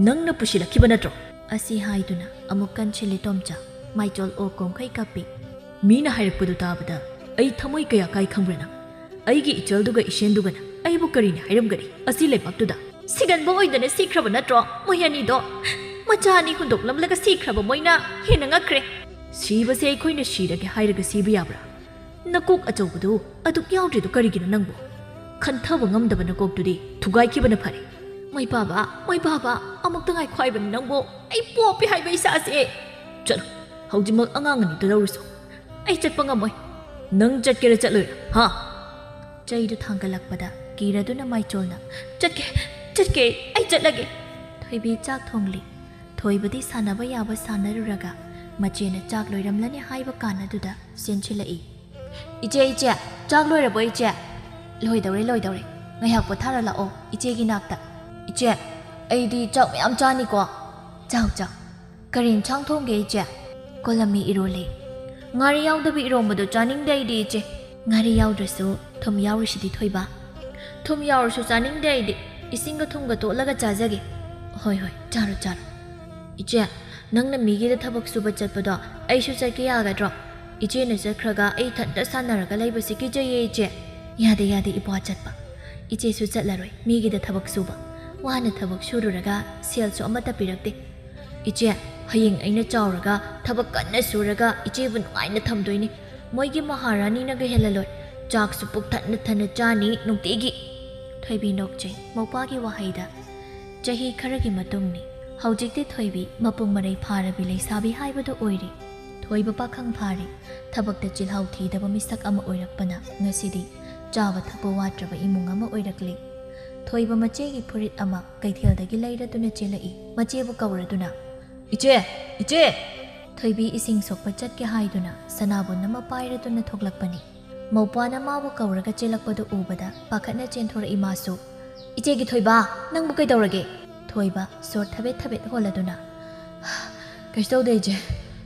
ꯅꯪꯅ ꯄꯨꯁꯤꯜꯂꯛꯈꯤꯕ ꯅꯠꯇ꯭ꯔꯣ?" ꯑꯁꯤ ꯍꯥꯏꯗꯨꯅ ꯑꯃꯨꯛ ꯀꯟꯁꯤꯜꯂꯤ ꯇꯣꯝꯆꯥ꯫ ꯃꯥꯏꯆꯣꯜ ꯑꯣꯛ ꯀꯣꯝꯈꯩ ꯀꯞꯄꯤ꯫ "ꯃꯤꯅ ꯍꯥꯏꯔꯛꯄꯗꯨ ꯇꯥꯕꯗ ꯑꯩ ꯊꯃꯣꯏ ꯀꯌꯥ ꯀꯥꯏ ꯈꯪꯕ꯭ꯔꯥ ꯅꯪ? ꯑꯩꯒꯤ ꯏꯆꯜꯗꯨꯒ ꯏꯁꯦꯟꯗꯨꯒꯅ ꯑꯩꯕꯨ ꯀꯔꯤꯅꯤ ꯍꯥꯏꯔꯝꯒꯅꯤ ꯑꯁꯤ ꯂꯩꯕꯥꯛꯇꯨꯗ?" "ꯁꯤꯒꯟꯕ ꯑꯣꯏꯗꯅ ꯁꯤꯈ꯭ꯔꯕ ꯅꯠꯇ꯭ꯔꯣ ꯃꯣꯏ ꯑꯅꯤꯗꯣ? ꯃꯆꯥ ꯑꯅꯤ ꯍꯨꯟꯗꯣꯛꯂꯝꯂꯒ ꯁꯤꯈ꯭ꯔꯕ ꯃꯣꯏꯅ ꯍꯦꯟꯅ ꯉꯛꯈ꯭ꯔꯦ"꯫ "ꯁꯤꯕꯁꯦ ꯑꯩꯈꯣꯏꯅ ꯁꯤꯔꯒꯦ ꯍꯥꯏꯔꯒ ꯁꯤꯕ ꯌꯥꯕ꯭ꯔꯥ? ꯅꯀꯣꯛ ꯑꯆꯧꯕꯗꯨ ꯑꯗꯨꯛ ꯌꯥꯎꯗ꯭ꯔꯤꯗꯨ ꯀꯔꯤꯒꯤꯅꯣ ꯅꯪꯕꯨ? ꯈꯟꯊꯕ ꯉꯝꯗꯕ ꯅꯀꯣꯛꯇꯨꯗꯤ ꯊꯨꯒꯥꯏꯈꯤꯕꯅ ꯐꯔꯦ"꯫ "ꯃꯣꯏ ꯄꯥꯕ, ꯃꯣꯏ ꯄꯥꯕ, ꯑꯃꯨꯛꯇ ꯉꯥꯏꯈꯣ ꯍꯥꯏꯕꯅꯤ ꯅꯪꯕꯨ꯫ ꯑꯩ ꯄꯣꯞꯄꯤ ꯍꯥꯏꯕ ꯏꯁꯥꯁꯦ"꯫ "ꯆꯠꯂꯣ, ꯍꯧꯖꯤꯛꯃꯛ ꯑꯉꯥꯡ ꯑꯅꯤꯗꯨ ꯂꯧꯔꯨꯁꯣ"꯫ "ꯑꯩ ꯆꯠꯄ ꯉꯝꯃꯣꯏ"꯫ "ꯅꯪ ꯆꯠꯀꯦꯔꯥ ꯆꯠꯂꯣꯏꯔꯥ, ꯍꯥ?" ꯆꯩꯗꯨ ꯊꯥꯡꯒꯠꯂꯛꯄꯗ ꯀꯤꯔꯗꯨꯅ ꯃꯥꯏꯆꯣꯜꯅ, "ꯆꯠꯀꯦ, ꯆꯠꯀꯦ, ꯑꯩ ꯆꯠꯂꯒꯦ!" ꯊꯣꯏꯕꯤ ꯆꯥꯛ ꯊꯣꯡꯂꯤ꯫ ꯊꯣꯏꯕꯗꯤ ꯁꯥꯟꯅꯕ ꯌꯥꯕ ꯁꯥꯟꯅꯔꯨꯔꯒ ꯃꯆꯦꯅ ꯆꯥꯛ ꯂꯣꯏꯔꯝꯂꯅꯤ ꯍꯥꯏꯕ ꯀꯥꯟꯅꯗꯨꯗ ꯆꯦꯟꯁꯤꯜꯂꯛꯏ꯫ "ꯏꯆꯦ, ꯏꯆꯦ, ꯆꯥꯛ ꯂꯣꯏꯔꯕꯣ ꯏꯆꯦ?" "ꯂꯣꯏꯗꯧꯔꯦ, ꯂꯣꯏꯗꯧꯔꯦ꯫ ꯉꯥꯏꯍꯥꯛ ꯄꯣꯊꯥꯔ ꯂꯥꯛꯑꯣ ꯏꯆꯦꯒꯤ ꯅꯥꯛꯇ꯫" "ꯏꯆꯦ, ꯑꯩꯗꯤ ꯆꯥꯛ ꯃꯌꯥꯝ ꯆꯥꯅꯤꯀꯣ꯫" "ꯆꯥꯎ, ꯆꯥꯎ꯫ ꯀꯔꯤ ꯏꯟꯁꯥꯡ ꯊꯣꯡꯒꯦ ꯏꯆꯦ?" "ꯀꯣꯂꯝꯃꯤ ꯏꯔꯣꯜꯂꯦ꯫" "ꯉꯥꯔꯤ ꯌꯥꯎꯗꯕ ꯏꯔꯣꯝꯕꯗꯣ ꯆꯥꯅꯤꯡꯗꯦ ꯑꯩꯗꯤ ꯏꯆꯦ꯫" "ꯉꯥꯔꯤ ꯌꯥꯎꯗ꯭ꯔꯁꯨ ꯊꯨꯝ ꯌꯥꯎꯔꯤꯁꯤꯗꯤ ꯊꯣꯏꯕ꯫" "ꯊꯨꯝ ꯌꯥꯎꯔꯁꯨ ꯆꯥꯅꯤꯡꯗꯦ ꯑꯩꯗꯤ꯫ ꯏꯁꯤꯡꯒ ꯊꯨꯝꯒ ꯇꯣꯠꯂꯒ ꯆꯥꯖꯒꯦ꯫" "ꯍꯣꯏ, ꯍꯣꯏ, ꯆꯥꯔꯣ, ꯆꯥꯔꯣ꯫" "ꯏꯆꯦ, ꯅꯪꯅ ꯃꯤꯒꯤꯗ ꯊꯕꯛ ꯁꯨꯕ ꯆꯠꯄꯗꯣ ꯑꯩꯁꯨ ꯆꯠꯀꯦ ꯌꯥꯒꯗ꯭ꯔꯣ? ꯏꯆꯦꯅ ꯆꯠꯈ꯭ꯔꯒ ꯑꯩ ꯏꯊꯟꯇ ꯁꯥꯟꯅꯔꯒ ꯂꯩꯕꯁꯤ ꯀꯤꯖꯩꯌꯦ ꯏꯆꯦ꯫" "ꯌꯥꯗꯦ, ꯌꯥꯗꯦ ꯏꯄ꯭ꯋꯥ ꯆꯠꯄ꯫ ꯏꯆꯦꯁꯨ ꯆꯠꯂꯔꯣꯏ ꯃꯤꯒꯤꯗ ꯊꯕꯛ ꯁꯨꯕ꯫ ꯋꯥꯅ ꯊꯕꯛ ꯁꯨꯔꯨꯔꯒ ꯁꯦꯜꯁꯨ ꯑꯃꯠꯇ ꯄꯤꯔꯛꯇꯦ꯫ ꯏꯆꯦ, ꯍꯌꯦꯡ ꯑꯩꯅ ꯆꯥꯎꯔꯒ ꯊꯕꯛ ꯀꯟꯅ ꯁꯨꯔꯒ ꯏꯆꯦꯕꯨ ꯅꯨꯡꯉꯥꯏꯅ ꯊꯝꯗꯣꯏꯅꯤ꯫ ꯃꯣꯏꯒꯤ ꯃꯍꯥꯔꯥꯅꯤꯅꯒ ꯍꯦꯜꯂꯂꯣꯏ꯫ ꯆꯥꯛꯁꯨ ꯄꯨꯛ ꯊꯟꯅ ꯊꯟꯅ ꯆꯥꯅꯤ ꯅꯨꯡꯇꯤꯒꯤ꯫" ꯊꯣꯏꯕꯤ ꯅꯣꯛꯆꯩ ꯃꯧꯄ꯭ꯋꯥꯒꯤ ꯋꯥꯍꯩꯗ꯫ ꯆꯍꯤ ꯈꯔꯒꯤ ꯃꯇꯨꯡꯅꯤ꯫ ꯍꯧꯖꯤꯛꯇꯤ ꯊꯣꯏꯕꯤ ꯃꯄꯨꯡ ꯃꯔꯩ ꯐꯥꯔꯕꯤ ꯂꯩꯁꯥꯕꯤ ꯍꯥꯏꯕꯗꯨ ꯑꯣꯏꯔꯦ꯫ ꯊꯣꯏꯕ ꯄꯥꯈꯪ ꯐꯥꯔꯦ꯫ ꯊꯕꯛꯇ ꯆꯤꯜꯍꯥꯎ ꯊꯤꯗꯕ ꯃꯤꯁꯛ ꯑꯃ ꯑꯣꯏꯔꯛꯄꯅ ꯉꯁꯤꯗꯤ ꯆꯥꯕ ꯊꯛꯄ ꯋꯥꯠꯇ꯭ꯔꯕ ꯏꯃꯨꯡ ꯑꯃ ꯑꯣꯏꯔꯛꯂꯦ꯫ ꯊꯣꯏꯕ ꯃꯆꯦꯒꯤ ꯐꯨꯔꯤꯠ ꯑꯃ ꯀꯩꯊꯦꯜꯗꯒꯤ ꯂꯩꯔꯗꯨꯅ ꯆꯦꯜꯂꯛꯏ꯫ ꯃꯆꯦꯕꯨ ꯀꯧꯔꯗꯨꯅ, "ꯏꯆꯦ! ꯏꯆꯦ!" ꯊꯣꯏꯕꯤ ꯏꯁꯤꯡ ꯁꯣꯛꯄ ꯆꯠꯀꯦ ꯍꯥꯏꯗꯨꯅ ꯁꯅꯥꯕꯨꯟ ꯑꯃ ꯄꯥꯏꯔꯗꯨꯅ ꯊꯣꯛꯂꯛꯄꯅꯤ꯫ ꯃꯧꯄ꯭ꯋꯥꯅ ꯃꯥꯕꯨ ꯀꯧꯔꯒ ꯆꯦꯜꯂꯛꯄꯗꯨ ꯎꯕꯗ ꯄꯥꯈꯠꯅ ꯆꯦꯟꯊꯣꯔꯛꯏ ꯃꯥꯁꯨ꯫ "ꯏꯆꯦꯒꯤ ꯊꯣꯏꯕ, ꯅꯪꯕꯨ ꯀꯩꯗꯧꯔꯒꯦ?" ꯊꯣꯏꯕ ꯁꯣꯔ ꯊꯕꯦꯠ ꯊꯕꯦꯠ ꯍꯣꯜꯂꯗꯨꯅ, "ꯀꯩꯁꯨ ꯇꯧꯗꯦ ꯏꯆꯦ꯫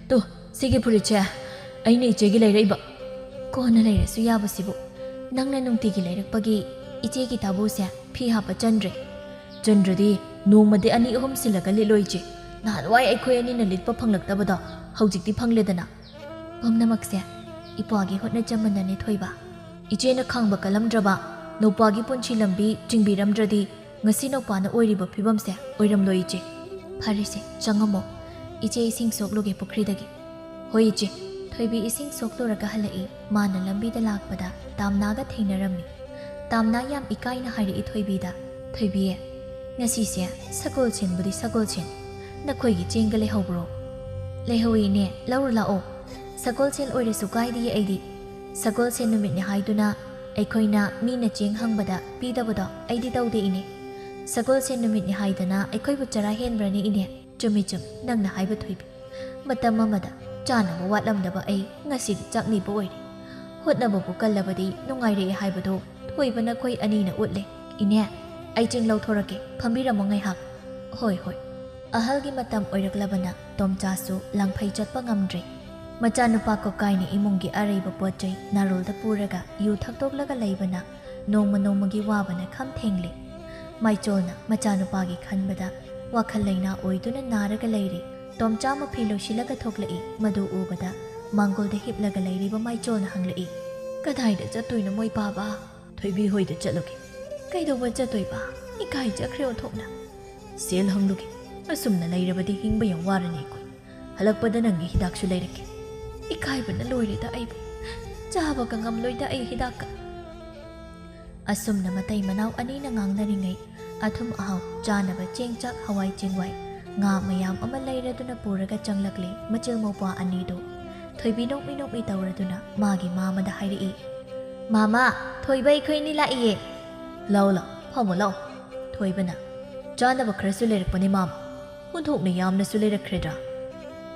ꯇꯨ, ꯁꯤꯒꯤ ꯐꯨꯔꯤꯠꯁꯦ ꯑꯩꯅ ꯏꯆꯦꯒꯤ ꯂꯩꯔꯛꯏꯕ꯫" "ꯀꯣꯟꯅ ꯂꯩꯔꯁꯨ ꯌꯥꯕꯁꯤꯕꯨ꯫ ꯅꯪꯅ ꯅꯨꯡꯇꯤꯒꯤ ꯂꯩꯔꯛꯄꯒꯤ ꯏꯆꯦꯒꯤ ꯇꯥꯕꯨꯁꯦ ꯐꯤ ꯍꯥꯞꯄ ꯆꯟꯗ꯭ꯔꯦ꯫" "ꯆꯟꯗ꯭ꯔꯗꯤ ꯅꯣꯡꯃꯗꯤ ꯑꯅꯤ ꯑꯍꯨꯝ ꯁꯤꯜꯂꯒ ꯂꯤꯠꯂꯣ ꯏꯆꯦ꯫ ꯅꯍꯥꯟꯋꯥꯏ ꯑꯩꯈꯣꯏ ꯑꯅꯤꯅ ꯂꯤꯠꯄ ꯐꯪꯂꯛꯇꯕꯗꯣ ꯍꯧꯖꯤꯛꯇꯤ ꯐꯪꯂꯦꯗꯅ꯫" "ꯄꯨꯝꯅꯃꯛꯁꯦ ꯏꯄ꯭ꯋꯥꯒꯤ ꯍꯣꯠꯅꯖꯃꯟꯅꯅꯦ ꯊꯣꯏꯕ꯫ ꯏꯆꯦꯅ ꯈꯥꯡꯕ ꯀꯜꯂꯝꯗ꯭ꯔꯕ, ꯅꯧꯄ꯭ꯋꯥꯒꯤ ꯄꯨꯟꯁꯤ ꯂꯝꯕꯤ ꯆꯤꯡꯕꯤꯔꯝꯗ꯭ꯔꯗꯤ ꯉꯁꯤ ꯅꯧꯄ꯭ꯋꯥꯅ ꯑꯣꯏꯔꯤꯕ ꯐꯤꯕꯝꯁꯦ ꯑꯣꯏꯔꯝꯂꯣꯏ ꯏꯆꯦ꯫" "ꯐꯔꯦꯁꯦ, ꯆꯪꯉꯝꯃꯣ꯫ ꯏꯆꯦ ꯏꯁꯤꯡ ꯁꯣꯛꯂꯨꯒꯦ ꯄꯨꯈ꯭ꯔꯤꯗꯒꯤ꯫" "ꯍꯣꯏ ꯏꯆꯦ꯫" ꯊꯣꯏꯕꯤ ꯏꯁꯤꯡ ꯁꯣꯛꯂꯨꯔꯒ ꯍꯜꯂꯛꯏ꯫ ꯃꯥꯅ ꯂꯝꯕꯤꯗ ꯂꯥꯛꯄꯗ ꯇꯥꯝꯅꯥꯒ ꯊꯦꯡꯅꯔꯝꯃꯤ꯫ ꯇꯥꯝꯅꯥ ꯌꯥꯝ ꯏꯀꯥꯏꯅ ꯍꯥꯏꯔꯛꯏ ꯊꯣꯏꯕꯤꯗ, "ꯊꯣꯏꯕꯤ, ꯉꯁꯤꯁꯦ ꯁꯒꯣꯜꯁꯦꯟꯕꯨꯗꯤ ꯁꯒꯣꯜꯁꯦꯟ, ꯅꯈꯣꯏꯒꯤ ꯆꯦꯡꯒ ꯂꯩꯍꯧꯕ꯭ꯔꯣ?" "ꯂꯩꯍꯧꯏ ꯏꯅꯦ, ꯂꯧꯔꯨ ꯂꯥꯛꯑꯣ꯫" "ꯁꯒꯣꯜꯁꯦꯟ ꯑꯣꯏꯔꯁꯨ ꯀꯥꯏꯗꯤꯌꯦ ꯑꯩꯗꯤ꯫ ꯁꯒꯣꯜꯁꯦꯟ ꯅꯨꯃꯤꯠꯅꯦ ꯍꯥꯏꯗꯨꯅ ꯑꯩꯈꯣꯏꯅ ꯃꯤꯅ ꯆꯦꯡ ꯍꯪꯕꯗ ꯄꯤꯗꯕꯗꯣ ꯑꯩꯗꯤ ꯇꯧꯗꯦ, ꯏꯅꯦ꯫ ꯁꯒꯣꯜꯁꯦꯟ ꯅꯨꯃꯤꯠꯅꯤ ꯍꯥꯏꯗꯅ ꯑꯩꯈꯣꯏꯕꯨ ꯆꯔꯥ ꯍꯦꯟꯕ꯭ꯔꯅꯦ, ꯏꯅꯦ? ꯆꯨꯝꯃꯤ, ꯆꯨꯝ, ꯅꯪꯅ ꯍꯥꯏꯕ, ꯊꯣꯏꯕꯤ꯫ ꯃꯇꯝ ꯑꯃꯗ ꯆꯥꯅꯕ ꯋꯥꯠꯂꯝꯗꯕ ꯑꯩ ꯉꯁꯤꯗꯤ ꯆꯥꯛꯅꯤꯕ ꯑꯣꯏꯔꯦ꯫ ꯍꯣꯠꯅꯕꯕꯨ ꯀꯜꯂꯕꯗꯤ ꯅꯨꯡꯉꯥꯏꯔꯛꯑꯦ ꯍꯥꯏꯕꯗꯨ ꯊꯣꯏꯕꯅ ꯑꯩꯈꯣꯏ ꯑꯅꯤꯅ ꯎꯠꯂꯦ꯫ ꯏꯅꯦ, ꯑꯩ ꯆꯦꯡ ꯂꯧꯊꯣꯔꯛꯀꯦ, ꯐꯝꯕꯤꯔꯝꯃꯣ ꯉꯥꯏꯍꯥꯛ꯫ ꯍꯣꯏ, ꯍꯣꯏ꯫ ꯑꯍꯜꯒꯤ ꯃꯇꯝ ꯑꯣꯏꯔꯛꯂꯕꯅ ꯇꯣꯝꯆꯥꯁꯨ ꯂꯪꯐꯩ ꯆꯠꯄ ꯉꯝꯗ꯭ꯔꯦ꯫ ꯃꯆꯥꯅꯨꯄꯥ ꯀꯣꯀꯥꯏꯅ ꯏꯃꯨꯡꯒꯤ ꯑꯔꯩꯕ ꯄꯣꯠ ꯆꯩ ꯅꯥꯔꯣꯜꯗ ꯄꯨꯔꯒ ꯌꯨ ꯊꯛꯇꯣꯛꯂꯒ ꯂꯩꯕꯅ ꯅꯣꯡꯃ ꯅꯣꯡꯃꯒꯤ ꯋꯥꯕꯅ ꯈꯝ ꯊꯦꯡꯂꯦ꯫ ꯃꯥꯏꯆꯣꯜꯅ ꯃꯆꯥꯅꯨꯄꯥꯒꯤ ꯈꯟꯕꯗ ꯋꯥꯈꯜ ꯂꯩꯅꯥ ꯑꯣꯏꯗꯨꯅ ꯅꯥꯔꯒ ꯂꯩꯔꯦ꯫ ꯇꯣꯝꯆꯥ ꯃꯐꯤ ꯂꯣꯏꯁꯤꯜꯂꯒ ꯊꯣꯛꯂꯛꯏ꯫ ꯃꯗꯨ ꯎꯕꯗ ꯃꯥꯡꯒꯣꯜꯗ ꯍꯤꯞꯂꯒ ꯂꯩꯔꯤꯕ ꯃꯥꯏꯆꯣꯜꯅ ꯍꯪꯂꯛꯏ, "ꯀꯗꯥꯏꯗ ꯆꯠꯇꯣꯏꯅꯣ ꯃꯣꯏ ꯄꯥꯕ?" "ꯊꯣꯏꯕꯤ ꯍꯣꯏꯗ ꯆꯠꯂꯨꯒꯦ꯫" "ꯀꯩꯗꯧꯕ ꯆꯠꯇꯣꯏꯕ? ꯏꯀꯥꯏꯖꯈ꯭ꯔꯦ ꯑꯣꯟꯊꯣꯛꯅ꯫" "ꯁꯦꯜ ꯍꯪꯂꯨꯒꯦ꯫ ꯑꯁꯨꯝꯅ ꯂꯩꯔꯕꯗꯤ ꯍꯤꯡꯕ ꯌꯥꯝ ꯋꯥꯔꯅꯤ ꯑꯩꯈꯣꯏ꯫ ꯍꯜꯂꯛꯄꯗ ꯅꯪꯒꯤ ꯍꯤꯗꯥꯛꯁꯨ ꯂꯩꯔꯛꯀꯦ꯫" "ꯏꯀꯥꯏꯕꯅ ꯂꯣꯏꯔꯦꯗ ꯑꯩꯕꯨ꯫ ꯆꯥꯕꯒ ꯉꯝꯂꯣꯏꯗ ꯑꯩ ꯍꯤꯗꯥꯛꯀ꯫" ꯑꯁꯨꯝꯅ ꯃꯇꯩ ꯃꯅꯥꯎ ꯑꯅꯤꯅ ꯉꯥꯡꯅꯔꯤꯉꯩ, ꯑꯊꯨꯝ ꯑꯍꯥꯎ ꯆꯥꯅꯕ ꯆꯦꯡ ꯆꯥꯛ, ꯍꯋꯥꯏ ꯆꯦꯡꯋꯥꯏ, ꯉꯥ ꯃꯌꯥꯝ ꯑꯃ ꯂꯩꯔꯗꯨꯅ ꯄꯨꯔꯒ ꯆꯪꯂꯛꯂꯦ ꯃꯆꯤꯜ ꯃꯧꯄ꯭ꯋꯥ ꯑꯅꯤꯗꯨ꯫ ꯊꯣꯏꯕꯤ ꯅꯣꯛꯃꯤ ꯅꯣꯛꯃꯤ ꯇꯧꯔꯗꯨꯅ ꯃꯥꯒꯤ ꯃꯥꯃꯗ ꯍꯥꯏꯔꯛꯏ, "ꯃꯥꯃ, ꯊꯣꯏꯕ ꯑꯩꯈꯣꯏ ꯑꯅꯤ ꯂꯥꯛꯏꯌꯦ꯫" "ꯂꯥꯛꯑꯣ, ꯂꯥꯛꯑꯣ, ꯐꯝꯃꯣ, ꯂꯥꯛꯑꯣ꯫" ꯊꯣꯏꯕꯅ, "ꯆꯥꯅꯕ ꯈꯔꯁꯨ ꯂꯩꯔꯛꯄꯅꯦ ꯃꯥꯃ꯫ ꯑꯣꯟꯊꯣꯛꯅ ꯌꯥꯝꯅꯁꯨ ꯂꯩꯔꯛꯈ꯭ꯔꯦꯗ꯭ꯔꯥ?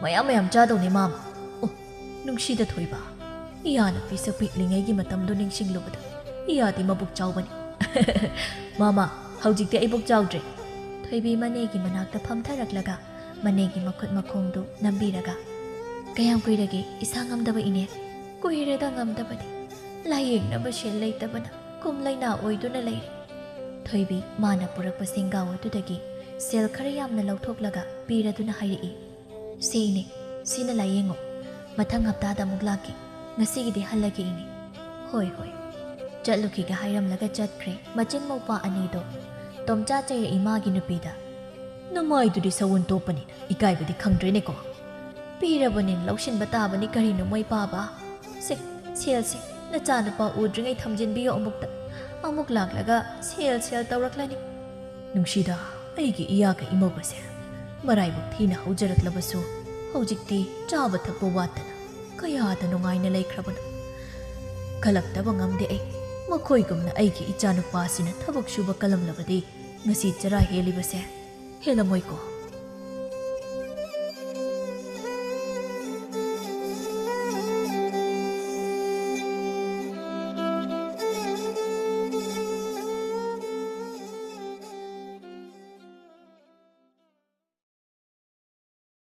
ꯃꯌꯥꯝ ꯃꯌꯥꯝ ꯆꯥꯗꯧꯅꯦ ꯃꯥꯃ꯫ ꯑꯣ, ꯅꯨꯡꯁꯤꯗ ꯊꯣꯏꯕ, ꯏꯌꯥꯅ ꯄꯤꯁꯛ ꯄꯤꯛꯂꯤꯉꯩꯒꯤ ꯃꯇꯝꯗꯣ ꯅꯤꯡꯁꯤꯡꯂꯨꯕꯗ ꯏꯌꯥꯗꯤ ꯃꯕꯨꯛ ꯆꯥꯎꯕꯅꯤ꯫" "ꯃꯥꯃ, ꯍꯧꯖꯤꯛꯇꯤ ꯑꯩ ꯄꯨꯛ ꯆꯥꯎꯗ꯭ꯔꯦ꯫" ꯊꯣꯏꯕꯤ ꯃꯅꯦꯒꯤ ꯃꯅꯥꯛꯇ ꯐꯝꯊꯔꯛꯂꯒ ꯃꯅꯦꯒꯤ ꯃꯈꯨꯠ ꯃꯈꯣꯡꯗꯨ ꯅꯝꯕꯤꯔꯒ, "ꯀꯌꯥꯝ ꯀꯨꯏꯔꯒꯦ ꯏꯁꯥ ꯉꯝꯗꯕ, ꯏꯅꯦ?" "ꯀꯨꯏꯔꯦꯗ ꯉꯝꯗꯕꯗꯤ꯫ ꯂꯥꯌꯦꯡꯅꯕ ꯁꯦꯜ ꯂꯩꯇꯕꯅ ꯀꯨꯝ ꯂꯩꯅꯥ ꯑꯣꯏꯗꯨꯅ ꯂꯩꯔꯦ꯫" ꯊꯣꯏꯕꯤ ꯃꯥꯅ ꯄꯨꯔꯛꯄ ꯁꯦꯡꯒꯥꯎ ꯑꯗꯨꯗꯒꯤ ꯁꯦꯜ ꯈꯔ ꯌꯥꯝꯅ ꯂꯧꯊꯣꯛꯂꯒ ꯄꯤꯔꯗꯨꯅ ꯍꯥꯏꯔꯛꯏ, "ꯁꯦ ꯏꯅꯦ, ꯁꯤꯅ ꯂꯥꯌꯦꯡꯉꯣ꯫ ꯃꯊꯪ ꯍꯞꯇꯥꯗ ꯑꯃꯨꯛ ꯂꯥꯛꯀꯦ꯫ ꯉꯁꯤꯒꯤꯗꯤ ꯍꯜꯂꯒꯦ ꯏꯅꯦ꯫" "ꯍꯣꯏ, ꯍꯣꯏ꯫" ꯆꯠꯂꯨꯈꯤꯒꯦ ꯍꯥꯏꯔꯝꯂꯒ ꯆꯠꯈ꯭ꯔꯦ ꯃꯆꯤꯟ ꯃꯧꯄ꯭ꯋꯥ ꯑꯅꯤꯗꯣ꯫ ꯇꯣꯝꯆꯥ ꯆꯩꯔꯛꯏ ꯃꯥꯒꯤ ꯅꯨꯄꯤꯗ, "ꯅꯃꯥꯏꯗꯨꯗꯤ ꯁꯎꯟ ꯇꯣꯞꯄꯅꯤꯅ ꯏꯀꯥꯏꯕꯗꯤ ꯈꯪꯗ꯭ꯔꯦꯅꯦꯀꯣ꯫ ꯄꯤꯔꯕꯅꯤꯅ ꯂꯧꯁꯤꯟꯕ ꯇꯥꯕꯅꯤ ꯀꯔꯤꯅꯣ ꯃꯣꯏ ꯄꯥꯕ꯫ ꯁꯦ, ꯁꯦꯜꯁꯦ ꯅꯆꯥꯅꯨꯄꯥ ꯎꯗ꯭ꯔꯤꯉꯩ ꯊꯝꯖꯤꯟꯕꯤꯌꯣ ꯑꯃꯨꯛꯇ꯫ ꯑꯃꯨꯛ ꯂꯥꯛꯂꯒ ꯁꯦꯜ ꯁꯦꯜ ꯇꯧꯔꯛꯂꯅꯤ꯫" "ꯅꯨꯡꯁꯤꯗ, ꯑꯩꯒꯤ ꯏꯌꯥꯒ ꯏꯃꯧꯒꯁꯦ ꯃꯔꯥꯏꯕꯛ ꯊꯤꯅ ꯍꯧꯖꯔꯛꯂꯕꯁꯨ ꯍꯧꯖꯤꯛꯇꯤ ꯆꯥꯕ ꯊꯛꯄ ꯋꯥꯠꯇꯅ ꯀꯌꯥꯗ ꯅꯨꯡꯉꯥꯏꯅ ꯂꯩꯈ꯭ꯔꯕꯅꯣ꯫ ꯀꯜꯂꯛꯇꯕ ꯉꯝꯗꯦ ꯑꯩ꯫ ꯃꯈꯣꯏꯒꯨꯝꯅ ꯑꯩꯒꯤ ꯏꯆꯥꯅꯨꯄꯥꯁꯤꯅ ꯊꯕꯛ ꯁꯨꯕ ꯀꯜꯂꯝꯂꯕꯗꯤ ꯉꯁꯤ ꯆꯔꯥ ꯍꯦꯜꯂꯤꯕꯁꯦ ꯍꯦꯜꯂꯝꯃꯣꯏꯀꯣ꯫